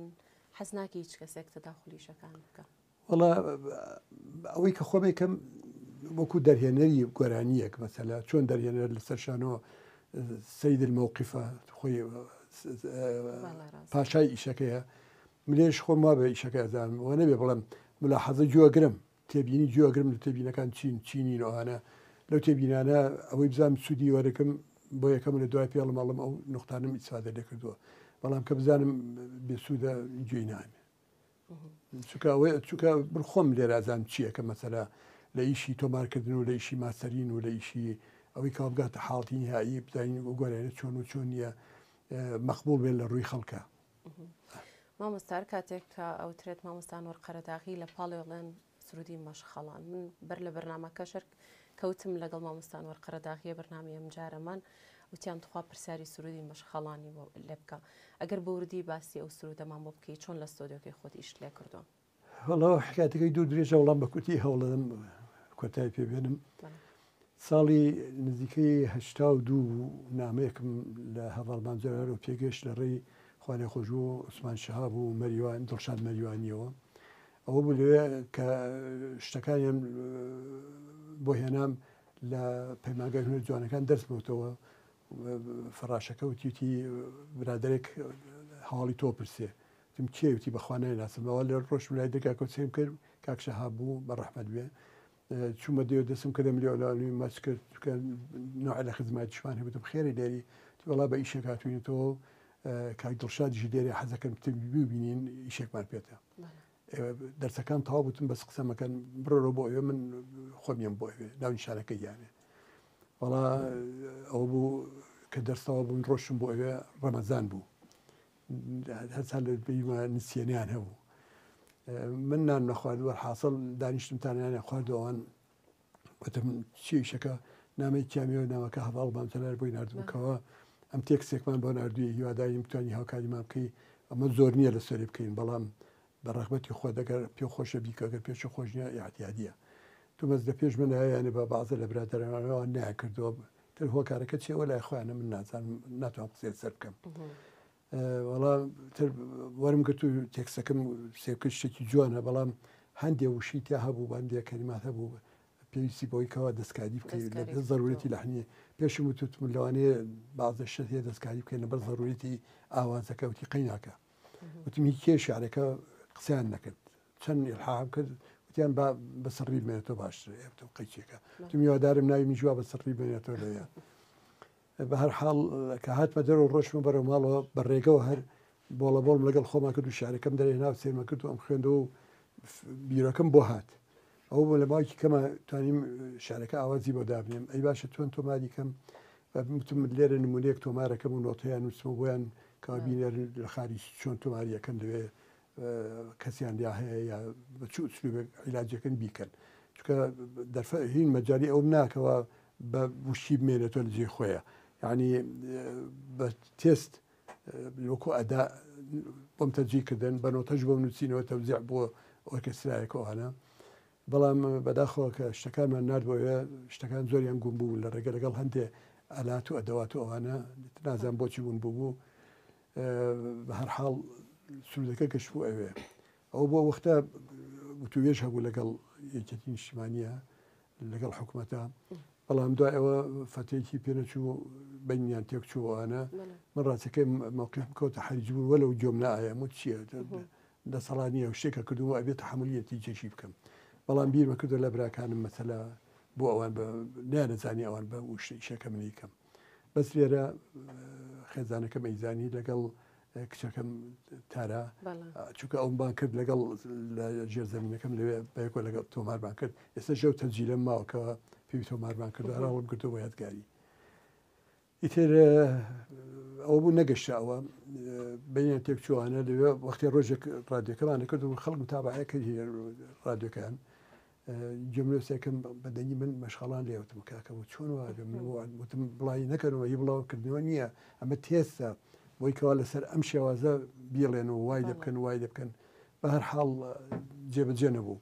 حەز ناکەی هیچ کەسێک تەداخولی ئیشەکان بکا؟ وەڵا ئەوەی کە خۆم یەکەم وەکو دەرهێنەری گۆرانییەک مەسەلە چۆن دەرهێنەر لەسەر شانۆ سید الموقفە خۆی پاشای ئیشەکەیە منێش خۆم وا بە ئیشەکە ئەزانم وە نەبێ بڵێم ملاحەزە گوێگرم تێبینی گوێگرم لە تێبینەکان چین چینین ئەوانە لەو تێبینانە ئەوەی بزانم سوودی وەرەکەم بۆ یەکەم لە دوای پێڵم ئەڵم ئەو نوختانەم ئیسفادە لێ کردووە بەڵام کە بزانم بێسوودە گوێی نامێ چونکە ئەوەی چونکە من خۆم لێرە ئەزانم چییە کە مەسەلە لە ئیشی تۆمارکردن و لە ئیشی ماستەرین و لە ئیشی ئەوەی کە بگاتە حاڵەتی نیهایی بزانین ئەو گۆرانیە چۆن و چۆن نییە مەقبوڵ بێت لە ڕووی خەڵکە. مامۆستا هەر کاتێک کە ئەوترێت مامۆستا ئەنوەر قەرەداغی لە پاڵی ئەڵێن سرودی مەشخەڵان من بەر لە بەرنامەکەش هەر کەوتم لەگەڵ مامۆستا ئەنوەر قەرەداغیە بەرنامەی ئەمجارەمان وتیان تخوا پرسیاری سرودی مەشخەڵانی بۆ لێ بکە ئەگەر بە وردی باسی ئەو سرودەمان بۆ بکەی چۆن لە ستۆدیۆکەی خۆت ئیشت لێ کردووە؟ وەڵا حکایەتەکەی دوور درێژە وەڵام بە کورتی هەوڵدەدەم کۆتای پێ بێنم ساڵی نزیکەی 82 بوو نامەیەکم لە هەڤاڵ مام جەلالەوە پێگەشت لە ڕێی خوالێخۆشبوو عوسمان شەهاب و مەریوان دڵشاد مەریوانیەوە ئەوە بوو لەوێ کە شتەکانیان بۆ هێنام لە پەیمانگای هونەر جوانەکان دەرس بووتەوە فەڕاشەکە وتیوتی برادێک هەواڵی تۆ پرسێ وتم کێ وتی بەخوا نایناسم ئەوە لە ڕۆشتم لای دەرگاکە سەیرم کرد کاک شەهاب بوو بە ڕەحمەت بێ چوومە دێ دەستم کردە ملی ئەولاوی ماچ کرد چونکە نوع لە خزمەتیشمان هەبوو وتم خێرە لێری وتی وەڵا بە ئیشێک هاتووینەتەوە کاک دڵشادیش لێرەیە حەزەکەم ببینین ئیشێکمان پێتە دەرسەکان تەواو بوتم بەس قسە مەکەن بڕۆرەوە بۆ ئەوێ من خۆم یەم بۆ ئەوێ ناونیشانەکەی یانێ وەڵا ئەوە بوو کە دەرسەوە بوون ڕۆشتم بۆ ئەوێ ڕەمەزان بوو هەرچەند لە بیرمە نسیەنیان هەبوو من نان نەخوارد وەرحاصل دانیشتم تا نانیان خوارد و ئەوان وتم چی ئیشەکە نامەی کیامیەوە نامەکە هەڤاڵ مام جەلال بۆی ناردبوو کەوا ئەم تێکسێکمان بۆ ناردووی هیوادارین بتوانین هاوکاریمان بکەی ئەمە زۆر نییە لەسەری بکەین بەڵام بە ڕەغبەتی خۆت ئەگەر پێ خۆشە بیکە گەر پێشی خۆش نییە ئیعتیادیە تو بەس لە پێش من یانێ بە بەعزە لە برادەرانەوە نایان کردەوە تر هۆکارەکە چیەوە لای خۆیانە من نازانم ناتوانم قسەی لەسەر بکەم وەڵا تر وەرم گرت و تێکسەکەم سێکرد شتێکی جوانە بەڵام هەندێ وشی تیا هەبوو هەندێ کەلیمات هەبوو پێویستی بەوەی کەوا دەستکاری بکەیت لە زەرورەتی لەحنی پێشم وتوتم لەوانەیە بازە شت هەیە دەستکاری بکەین لەبەر زەرورەتی ئاوازەکە وتی قەیناکە وتم هی کێ شعرەکە قسەیان نەکرد چەند ئیلحاحم کرد وتیان با بە سڕی بمێنێتەوە باشترە ئێ قەیچێکە وتم هیوادارم ناوی منیش وا بە سڕی بمێنێتەوە لەوێ بە هەر حاڵ کە هاتمە دەرەوە ڕۆشتمە بەرەو ماڵەوە بە ڕێگەوە هەر بۆڵە بۆڵم لەگەڵ خۆما کرد و شعرەکەم دەرهێنا و سەیرمە کرد و ئەم خوێندەوە و بیرۆکەم بۆ هات. ئەوە بۆ لە ماوەیەکی کەمە توانیم شعرەکە ئاوازی بۆ دابنێم. ئەی باشە چۆن تۆماری کەم؟ وتم لێرە نمونەیەک تۆمارەکەم و نۆتەیان نووسمەوە بۆیان کەوا بینەر لە خارج چۆن تۆماریەکەن لەوێ کەسیان لیا هەیە یا بە چ ئوسلوبێک عیلاجەکەن بیکەن. چونکە دەرفە هین مەجالی ئەوم ناکەوە بە وشی بمێنێتەوە لە جێی خۆیە. یعنی بە تێست وەکو ئەدا بۆم تەرجیح کردن، بە نۆتەش بۆم نووسینەوە تەوزیع بۆ ئۆرکێسترایەک ئەوانە. بەڵام بەداخەوە کە شتەکانمان نارد بۆ ئەوێ شتەکان زۆریان گوم بوو لە ڕێگە لەگەڵ هەندێ ئەلات و ئەدەوات و ئەوانە نازانم بۆچی ون بوو. بە هەر حاڵ سرودەکە گەشت بوو ئەوێ. ئەو بۆ وەختە وتوێژ هەبوو لەگەڵ یەکێتی نیشتیمانیە لەگەڵ حکوومەتە، بەڵام دوای ئەوە فەتەیەکی پێنەچوو بینیان تێک چوو ئەوانە. من ڕاستەکەی مەوقیف بکەوتە حەریج بوو وەلو گوێم نایە وت چییە دەسەڵات نییە و شتێکە کردووە ئەبێت تەحەمولی نەتیجەشی بکەم. بەڵام بیرمە کردو لە براکانم مەسەلە بۆ ئەوان بە نیانەزانی ئەوان بە ئیشەکە منی کەم. بەس لێرە خێزانەکەم ئەیزانی لەگەڵ کچەکەم تارا، چونکە ئەوم بان کرد لەگەڵ لە ژێر زەمینەکەم لەوێ بەیەکەوە لەگەڵ تۆمارمان کرد. ئێستا ژەو تەجیلەم ماوە کە پێوی تۆمارمان کرد، هەراڵم کردو بۆ یادگاری. ئیتر ئەوە بوو نەگەشتە ئەوە بینیان تێک چووانە لەوێ. وەختی ڕۆژێک ڕادیۆکەمان کرد و خەڵک متابعە کرد ڕادیۆکەیان. گوێم لێ سێکم بە دەنگی من مەشخەڵان لێوتم کاکە بۆ چۆن وا بێ؟ من وتم بڵاوی نەکەنەوە، هی بڵاوکردنەوە نییە، ئەمە تێستە بۆی کەوا لەسەر ئەم شێوازە بیڵێن و وای لێ بکەن وای لێ بکەن. بە هەر حاڵ جێبەجێ نەبوو.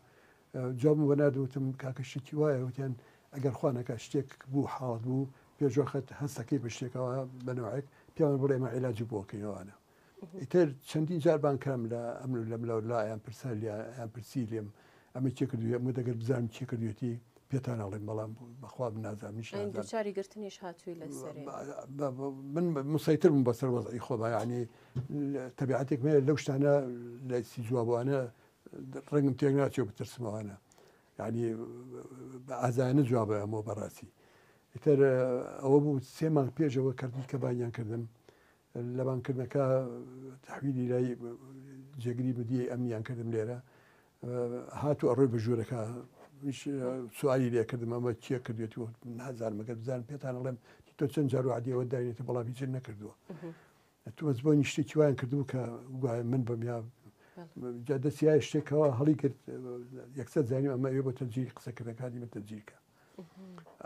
جوابم بۆ نارد وتم کاکە شتێکی وایە، وتیان ئەگەر خوا نەکا شتێک بوو حاڵەت بوو پێشوەخت هەستەکەی بە شتێکەوە بە نەوعێک پێمان بڵێ ئێمە عیلاجی بۆ کەینەوانە. ئیتر چەندین جار بان کرام لە ئەمن و لەم لەو لایان پرسیار لیان پرسی لێم ئەمە کێ کردوویە؟ ئەمە دەگەر بزانم کێ کردوێتی پێتان ئەڵێم، بەڵام بەخوا من نازانم، منیش ئەین نازانم. دووچاری گرتنیش هاتووی لەسەرێ؟ من مسەیتر بووم بەسەر وەزعی خۆما، یعنی تەبیعەتێکم هەیە لەو شتانە لە سیجوابوانە ڕەنگم تێک ناچێ و بترسمەوانە، یعنی بە ئازایانە جوابە ئەمەوە بەڕاستی. ئیتر ئەوە بوو سێ مانگ پێشەوە کردی کە بانیان کردم. لە بانکردنەکە تحویلی لای جێگری مدیری ئەمنیان کردم لێرە. هاتو ئەڕۆی بە ژوورەکە سوالی لێ کردم ئەمە کێ کردوێتی؟ نازانم، ئەگەر بزانم پێتان ئەڵێم تۆ چەند جار وعدیەوە داینێتە بەڵام هیچ نەکردووە. تو بەس بۆنی شتێکی وایان کردبوو کە گوایە من بم یا جا دەستیای شتێکەوە هەڵی کرد، یەکسەر زانیم ئەمە ئەوێ بۆ تەجیری قسەکردنەکانی من تەجیرکە.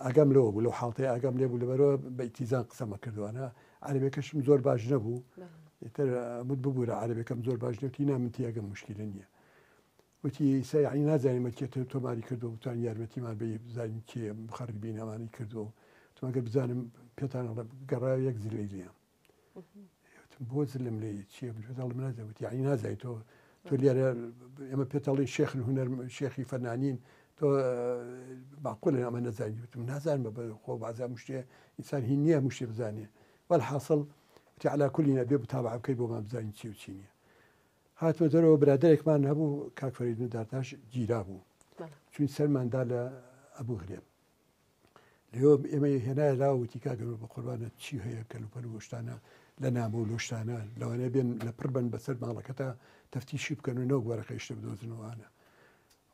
ئاگام لەوە بوو لەو حاڵتەی ئاگام لێ بوو، لەبەرەوە بە ئیتیزان قسەمە کردوانە. عەرەبیەکەشم زۆر باش نەبوو، ئیتر مت ببوورە عەرەبیەکەم زۆر باش نەبوو، نا من تیاگەم مشکلە نییە. وتی ئیسا یعنی نازانین مە کێ تۆماری کردووە، بتوانین یارمەتیمان بێ بزانین کێ مخەڕیبین ئەمانەی کردووە. تۆ ئەگەر بزانم پێتان ئەڵێم گەڕاوە یەک زلەی لێم. وتم بۆ زلم لێ چییە؟ پێتان ئەڵێم نازانم. وتی یعنی نازانی تۆ لێرە ئێمە پێت ئەڵێین شێخن هونەر، شێخی فەنانین، تۆ معقولە ئەمە نەزانی؟ وتم نازانم بە خۆ بازا مشتێ ئینسان هی نییە مشتێ بزانێ. وەلحاصل وتی علا کولی نەبێ متابعە بکەی بۆمان بزانین چی و چی نییە. هاتمە دەرەوە برادێکمان هەبوو کاک فەریدون دارتاش گیرا بوو، چون سەرماندا لە ئەبوو غرێب لێوە ئێمە هێنایە لا وتی کاک گەورە بە قوربانە چی هەیە کەلوپەل و شتانە لە نامە و لۆشتانە لەوانەیە بێن لە پڕ بن بەسەر ماڵەکەتا تەفتیشی بکەن و نەوەک وەرەقەی شتە بدۆزنەوانە.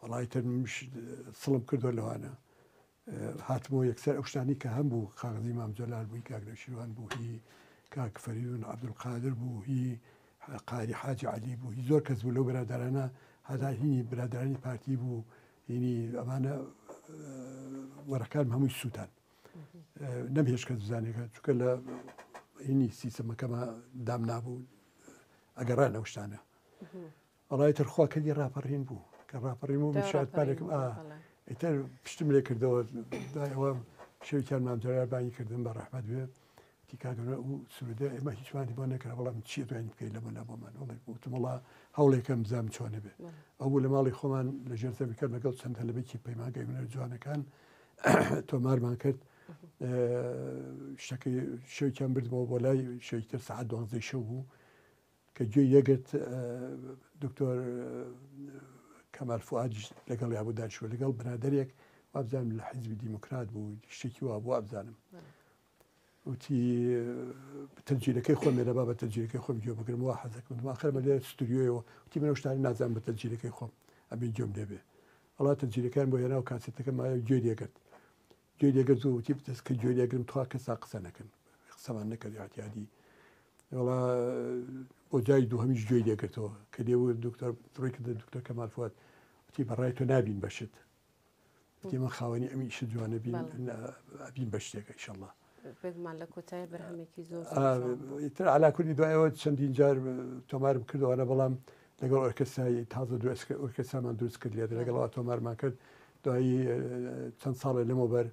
وەڵای تر منیش سڵم کردووە لەوانە. هاتمەوە یەکسەر ئەو شتانی کە هەم بوو کاغذی مام جەلال بوو، کاک نەوشیروان بوو، هی کاک فەریدون عەبدولقادر بوو، هی قاری حاجی عەلی بوو، هی زۆر کەس بوو لەو برادرانە، هەتا هینی برادرانی پارتی بوو، هینی ئەمانە وەرەکانم هەمووی سووتان. نەمهێشت کەس بزانێت، چونکە لە هینی سیستەمەکەمە دام نابوو ئەگەڕان ئەو شتانە. وەڵای تر خوا کردی ڕاپەڕین بوو، کە ڕاپەڕین بوو من شاد پارێکم ئیتر پشتم لێ کردەوە. دوای ئەوە شەوێکیان مام جەلال بانگی کردم بە ڕەحمەت بێ، وتی کاک گەورە ئەو سرودە ئێمە هیچمانی بۆ نەکرا، بەڵام چی ئەتوانین بکەین لەمە لا بۆمان؟ وەڵی وتم وەڵا هەوڵێکەم بزانم چۆنە بێ. ئەو بوو لە ماڵی خۆمان لە ژێر زەویکەم لەگەڵ چەند تەلەبێکی پەیمانگای هونەر جوانەکان تۆمارمان کرد. شتەکەی شەوێکیان بردمەوە بۆ لای شەوێکتر سەعات 12 شەو بوو کە گوێی لێگرت. دکتۆر کەمال فوئادیش لەگەڵ یابوو دانیشتووە لەگەڵ برادەرێک وابزانم لە حیزبی دیموکرات بوو، شتێکی وا بوو وابزانم. وتی تەجیلەکەی خۆم لێرە با بە تەجیلەکەی خۆم گوێ بگرم، وا حەزەکەم. آخر بە لێرە ستودیۆیەوە وتی من ئەو شتانە نازانم، بە تەجیلەکەی خۆم ئەبێ گوێم لێ بێ. وەڵا تەسجیلەکان بۆ هێنا و کاسێتەکە مایە و گوێی لێگرت گوێی لێگرت و وتی بتەس کە گوێی لێگرم تخوا کەسا قسە نەکەن قسەمان نەکرد اعتیادی وەڵا بۆ جاری دووهەمیش گوێی لێگرتەوە کە لێ دکتۆر ڕووی کردە دکتۆر کەمال فواد وتی بەڕای تۆ نابین بەشت وتی من خاوەنی ئەم ئیشە جوانە بین ئەبین بە شتێکە ئیشەڵڵا. بێگومان لە کۆتایی بەرهەمێکی زۆر زۆر جوان بوو. ئیتر عەلا کوردی دوایەوە چەندین جار تۆمارم کردەوەە بەڵام لەگەڵ ئۆرکێسترای تازە دوو ئۆرکێسترامان دروست کرد لێرە لەگەڵەوە تۆمارمان کرد دوایی چەند ساڵێ لەمەوبەر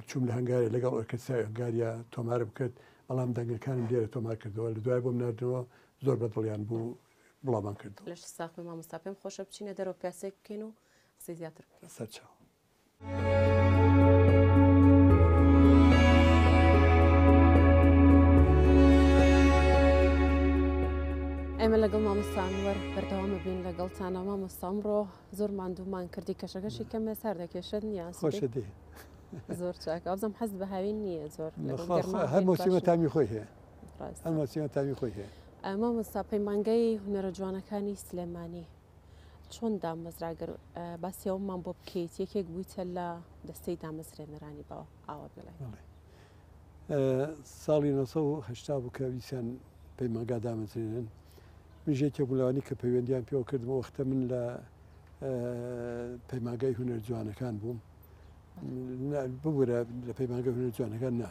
چوم لە هەنگاریا لەگەڵ ئۆرکێسترای هەنگاریا تۆمارم کرد بەڵام دەنگەکانم لێرە تۆمار کردەوە لە دوای بۆم ناردنەوە زۆر بەدڵیان بوو بڵاومان کردەوە. لەشت ساغ بێ مامۆستا پێم خۆشە بچینە دەرەوە پیاسەیەک بکەین و قسەی زیاتر بکەین. سەرچاو. ئێمە لەگەڵ مامۆستا ئەنوەر بەردەوامە بین لەگەڵتانە مامۆستا ئەمڕۆ زۆر ماندوومان کردی کەشەکەشی کەمێ سار دەکێشێت نییە خۆشە دێ زۆر چاکە ئەوزم حەز بە هاوین نییە زۆر هەر مۆسیمە تامی خۆی هەیە هەر مۆسیمە تامی خۆی هەیە مامۆستا پەیمانگەی هونەرە جوانەکانی سلێمانی چۆن دامەزرا گەر باسی ئەوەمان بۆ بکەیت یەکێک بوویتە لە دەستەی دامەزرێنەرانی بە ئاوا بڵێ ساڵی 1970 بوو کە ویستیان پەیمانگا دامەزرێنن منیش یەکێک بووم لەوانەی کە پەیوەندیان پێوە کردم وەختە من لە پەیمانگای هونەر جوانەکان بووم ببورە لە پەیمانگای هونەر جوانەکان نا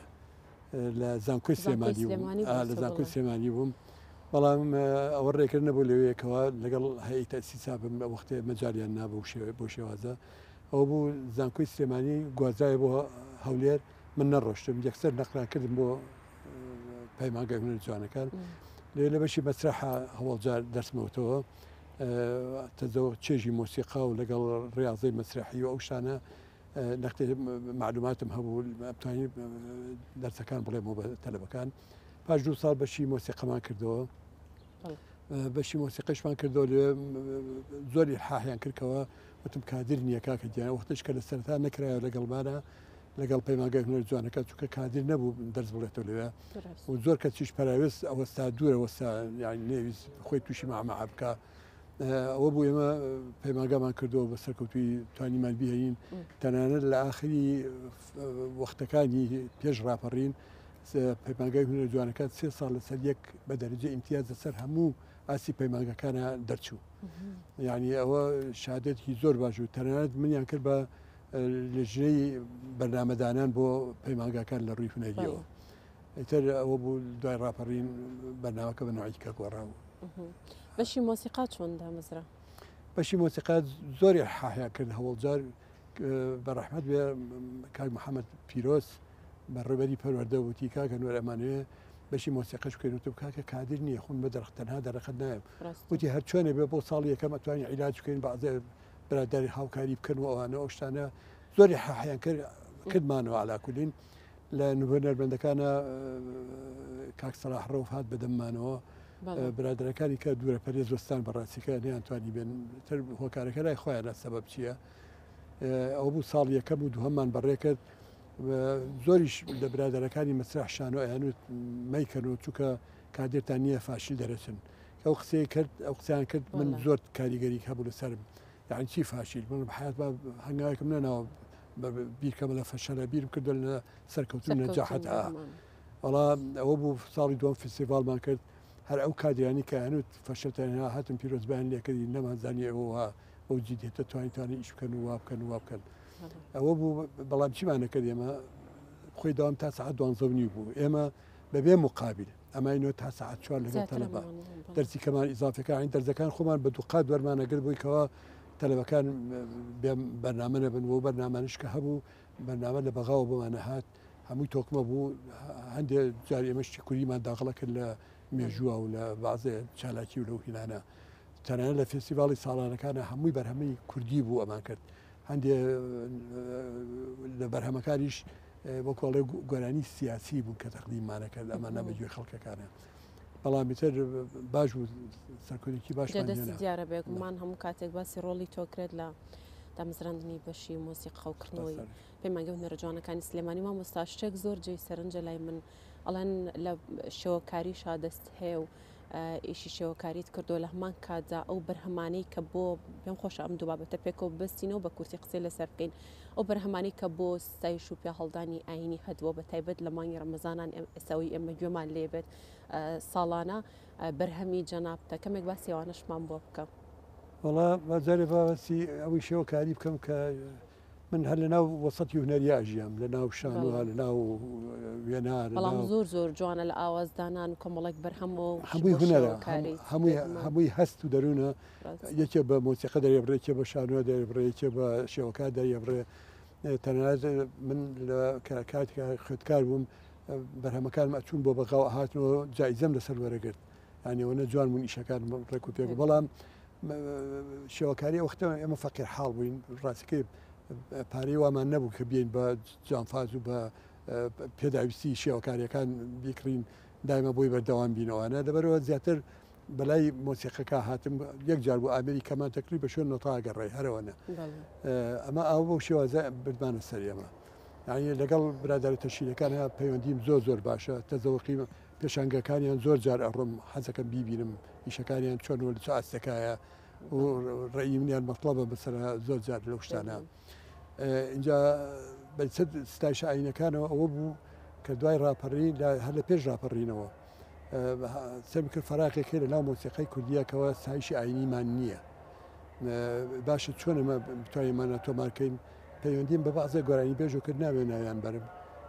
لە زانکۆی سلێمانی بووم لە زانکۆی سلێمانی بووم بەڵام ئەوە ڕێکرد نەبوو لەوەیەکەوە لەگەڵ هەیئەی تەئسیسا بم وەختێ مەجالیان نابوو بۆ شێوازە ئەوە بوو زانکۆی سلێمانی گوازرایە بۆ هەولێر من نەڕۆشتم یەکسەر نەقلان کردم بۆ پەیمانگای هونەر جوانەکان لێ لە بەشی مەسرەحە هەوەڵجار دەرسمەوتەوە تەزەوە چێژی مۆسیقا و لەگەڵ ڕاضەی مەسرحی و ئەو شتانە نەختێ مەعلوماتم هەبوو ئەمتوانی دەرسەکان بڵێمەوە بە تەلەبەکان پاش دوو ساڵ بەشی مۆسیقەمان کردەوە بەشی مۆسیقەشمان کردەوە لێ زۆر ئیلحاحیان کردکەوە وتم کادر نییە کاکە گیان وەختش کە لە سەرتا نەکرایە لەگەڵمانە لەگەڵ پەیمانگای هونەر جوانەکە چونکە کادر نەبوو دەرس بڵێتەوە لەوێ و زۆر کەسیش پەراوێز ئەوەستا دوورە وەستا یانی نەویست خۆی تووشی مەعمەعە بکە ئەوە بوو ئێمە پەیمانگامان کردەوە بە سەرکەوتوی توانیمان بهێنین تەنانەت لە ئاخری وەختەکانی پێش ڕاپەڕین پەیمانگای هونەر جوانەکان سێ ساڵ لەسەر یەک بە دەرەجە ئیمتیاز لەسەر هەموو ئاستی پەیمانگەکانە دەرچوو یعنی ئەوە شادێکی زۆر باش و تەنانەت منیان کرد بە لەژنەی بەرنامەدانان بۆ پەیمانگاکان لە ڕووی هونەریەوە ئیتر ئەوە بوو دوای ڕاپەڕین بەرنامەکە بە نوعی کە گۆڕا بوو. بەشی مۆسیقا چۆن دامەزرا؟ بەشی مۆسیقا زۆری حاحیان کرد هەوڵجار بە ڕەحمەت بێ کاک محەممەد پیرۆز بە ڕێبەری پەروەردە وتی کاکە نوێر ئەمانەوێ بەشی مۆسیقەش بکەین وتم کاکە کادر نییە خۆم بە دەرخ تەنها دەرەقەت نایم وتی هەر چۆنێ بێ بۆ ساڵی یەکەم ئەتوانین عیلاج بکەین بەعزێ برادەری هاوکاری بکەن و ئەوانە ئەو شتانە زۆری حاحیان کرد کردمانەوە علاکولین لە هونەرمەندەکانە کاک سەلاح ڕەوف هات بەدەممانەوە برادەرەکانی کە دوورە پەرێز وەستان بەڕاستیکە نیان توانی بێن تر هۆکارەکە لای خۆیانە سەبەب چییە ئەو بوو ساڵ یەکەم و دووهەممان بەڕێ کرد زۆریش لە برادەرەکانی مەسرح شانۆ ئەیانوت مەیکەن و چونکە کادرتان نییە فاشل دەرەچن ئەو قسەی کرد ئەو قسەیان کرد من زۆر کاریگەریک هەبوو لەسەرم یعنی چی فاشیل من حیات با هەنگاوێکم نەناوە بیرکەمە لە فەشەلە بیرم کردو لە سەرکەوتن نەجاحەت ئا وەڵا ئەوە بوو ساڵی دووەم فستیڤاڵمان کرد هەر ئەو کادرانی کە هەنووت فەشەلتان هێنا هاتن پیرۆزبایان لێکردین نەمانزانی ئەوە وا بەو جدیەتە توانیتانە ئیش بکەن و وا بکەن و وا بکەن ئەوە بوو بەڵام چیمان نەکرد ئێمە خۆی داوام تا سەعات دوانزە و نیو بوو ئێمە بەبێ مقابل ئەماینەوە تا سەعات چوار لەگەڵ تەلەبە دەرسی کەمان ئیزافەکان دەرزەکان خۆمان بە دووقات وەرمانەگرت بووی کەوا تەلەبەکان بێ بەرنامە نەبن بۆ بەرنامانش کە هەبوو بەرنامە لە بەغاوە بۆمان نەهات هەمووی تۆکمە بوو هەندێک جار ئێمە شتی کوریمان داخڵە کرد لە مێژووە و لە بازێ چالاکی و لەو هینانە تەنانەت لە فێستیڤاڵی ساڵانەکانە هەمووی بەرهەمی کوردی بوو ئەمان کرد هەندێ لە بەرهەمەکانیش وەکۆڵێ گۆرانی سیاسی بوون کە تەقدیممانە کرد ئەمانە بە گوێی خەڵکەکانە بەڵام ئیتر باش بوو سەرکەوتێکی باشمان دەست هێنا. دیارە بێگومان هەموو کاتێک باسی ڕۆڵی تۆ کرێت لە دامەزراندنی بەشی مۆسیقا و کردنەوەی بەسەر. پەیمانگەی هونەرە جوانەکانی سلێمانی مامۆستا شتێک زۆر جێی سەرنجە لای من ئەڵێن لە شێوەکاریشا دەست هەیە و ئیشی شێوەکاریت کردووە لە هەمان کاتدا ئەو بەرهەمانەی کە بۆ پێم خۆشە ئەم دوو بابەتە پێکەوە ببەستینەوە بە کورتی قسەی لەسەر بکەین ئەو بەرهەمانەی کە بۆ ستایش و پیاهەڵدانی ئاینی هەدووە بە تایبەت لە مانگی ڕەمەزانان ئێستاوی ئێمە گوێمان لێ بێت ساڵانە بەرهەمی جەنابتە کەمێک باسی ئەوانەشمان بۆ بکە. وەڵا با جارێ باسی ئەوەی شێوەکاری بکەم کە من هەر لە ناو وەسەتی هونەریا ژیام لە ناو شانۆ لە ناو وێنا بەڵام زۆر زۆر جوانە لە ئاوازدانان و کۆمەڵێک بەرهەم و هەمووی هونەرە هەمووی هەمووی هەست و دەروونە یەکێ بە مۆسیقە دەرێبڕێ یەکێ بە شانۆ دەرێبڕێ یەکێ بە شێوەکار دەرێبڕێ تەنانەت من لە کاتێک خوێندکار بووم بەرهەمەکانم ئەچوون بۆ بەغا و ئەهاتنەوە جایزەم لەسەر وەرەگرت یانی ئەوەنە جوان بوون ئیشەکان ڕێک و پێک بەڵام شێوەکاری وەختە ئێمە فەقیر حاڵ بووین ڕاستەکەی پارەی وامان نەبوو کە بین بە جانفاز و بە پێداویستی شێوەکاریەکان بیکڕین دایمە بۆی بەردەوام بینەوانە لەبەرەوە زیاتر بەلای مۆسیقەکە هاتم یەک جار بۆ ئامری کەمان تەکری بە شوێن نۆتا گەڕێ هەرەوەنە ئەمە ئەو بەو شێوازە بردمانە سەر ئێمە یعنی لەگەڵ برادەرە تەشیرەکان پەیوەندیم زۆر زۆر باشە تەزەوەقی پێشانگەکانیان زۆر جار ئەڕۆم حەزەکەم بیبینم ئیشەکانیان چۆن و لە چ ئاستێکایە و ڕەئی منیان مەتڵەبە بەسەرا زۆر جار لەو شتانە اینجا بەچەند ستایشە ئاینەکانەوە ئەوە بوو کە دوای ڕاپەڕین هەر لە پێش ڕاپەڕینەوە سەرم کرد فەراقێک هەیە لە ناو مۆسیقای کوردیەکەوە ستایشی ئاینیمان نییە باشە چۆن ئەمە بتوانین تۆمارکەین پەیوەندیم بە بەعزێ گۆرانیبێژەوە کرد ناوێ ناویان بەرم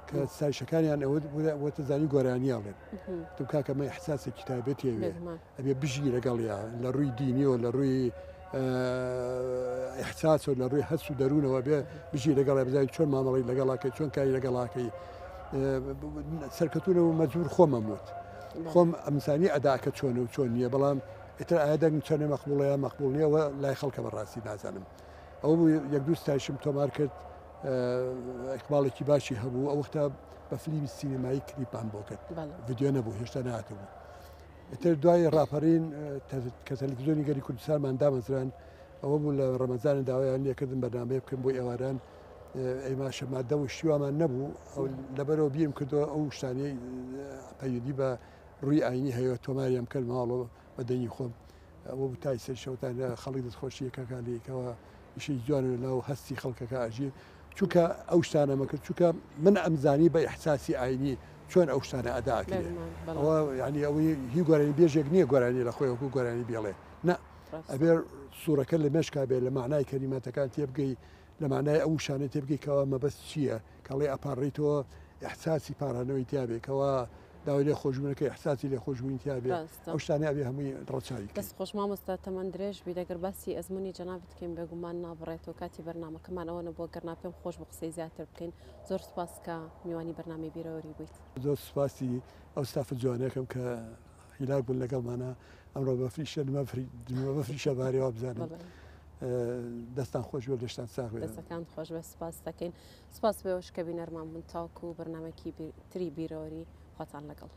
کە ستایشەکانیان ئەوە وتە زانی گۆرانی ئەڵێن تم کاکە مە ئیحساسێکی تایبەتی ئەوێ ئەبێ بژی لەگەڵیا لە ڕووی دینیەوە لە ڕووی ئیحساسەوە لە ڕووی هەست و دەروونەوە بێ بژی لەگەڵ بزانین چۆن مامەڵی لەگەڵاکەی چۆن کاری لەگەڵاکەی سەرکەوتونەوە مەجبور خۆمەم وت خۆم ئەمزانی ئەداکە چۆنە و چۆن نییە بەڵام ئیتر ئایا دەنگ چەنێ مەقبوڵە یا مەقبوڵ نییە لای خەڵکە بەڕاستی نازانم ئەوە بوو یەک دوو ستایشم تۆمار کرد ئیقباڵێکی باشی هەبوو ئەو وەختە بە فلیمی سینەمایی کلیپمان بۆ کرد ڤیدیۆ نەبوو هێشتا نهاتبوو ئیتر دوای ڕاپەڕین کە تەلەڤیزیۆنی گەلی کوردستانمان دامەزران ئەوە بوو لە ڕەمەزانە داوایان لێکردن بەرنامەیە بکەن بۆ ئێواران ئەیماشە مادە و شتیوامان نەبوو لەبەرەوە بیرم کردەوە ئەو شتانەی پەیوەندی بە ڕووی ئاینی هەیە تۆماریان بکەن ماڵەوە بە دەنگی خۆم ئەوە بوو تای سەر شەوتان لە خەڵک دەستخۆشی یەکەکان لێکەوە ئیشی جوانە لە ناو هەستی خەڵکەکە ئەژی چونکە ئەو شتانەمە کرد چونکە من ئەمزانی بە ئیحساسی ئاینی چۆن ئەو شتانە ئەدا ئەکرێ ئەوە یعنی ئەوەی هی گۆرانی بێژێک نییە گۆرانی لە خۆی وەکو گۆرانی بێڵێ نە ئەبێ سوورەکە لە مێشکا بێ لە معنای کەلیماتەکان تێبگەی لە معنای ئەو شانە تێبگەی کەوا مەبەست چییە کەڵێ ئەپاڕیتەوە ئیحساسی پاڕانەوەی تیابێ کەوا داوای لێ خۆشبوونەکە ئیحساسی لێ خۆشبوونی تیابێ ئەو شتانە ئەبێ هەمووی ڕەچاوی بکەی. دەست خۆش مامۆستا تەمەن درێژ بیت ئەگەر باسی ئەزموونی جەنابت بکەین بێگومان نابڕێتەوە کاتی بەرنامەکەمان ئەوە نەبووە گەرنا پێم خۆش بوو قسەی زیاتر بکەین زۆر سوپاس کە میوانی بەرنامەی بیرەوەری بوویت. زۆر سوپاسی ئەو ستافە جوانەکەم کە هیلاک بوون لەگەڵمانا ئەمڕۆ بەفریشە نمە بەفریشە بارێ وابزانم دەستان خۆش بێت لەشتان ساغ بێت. دەستەکانت خۆش بێت سوپاس دەکەین. سوپاس بۆ ئێوەش کە بینەرمان بوون تاوەکو بەرنامەیەکی تری بیرەوەری خواتان لەگەڵ.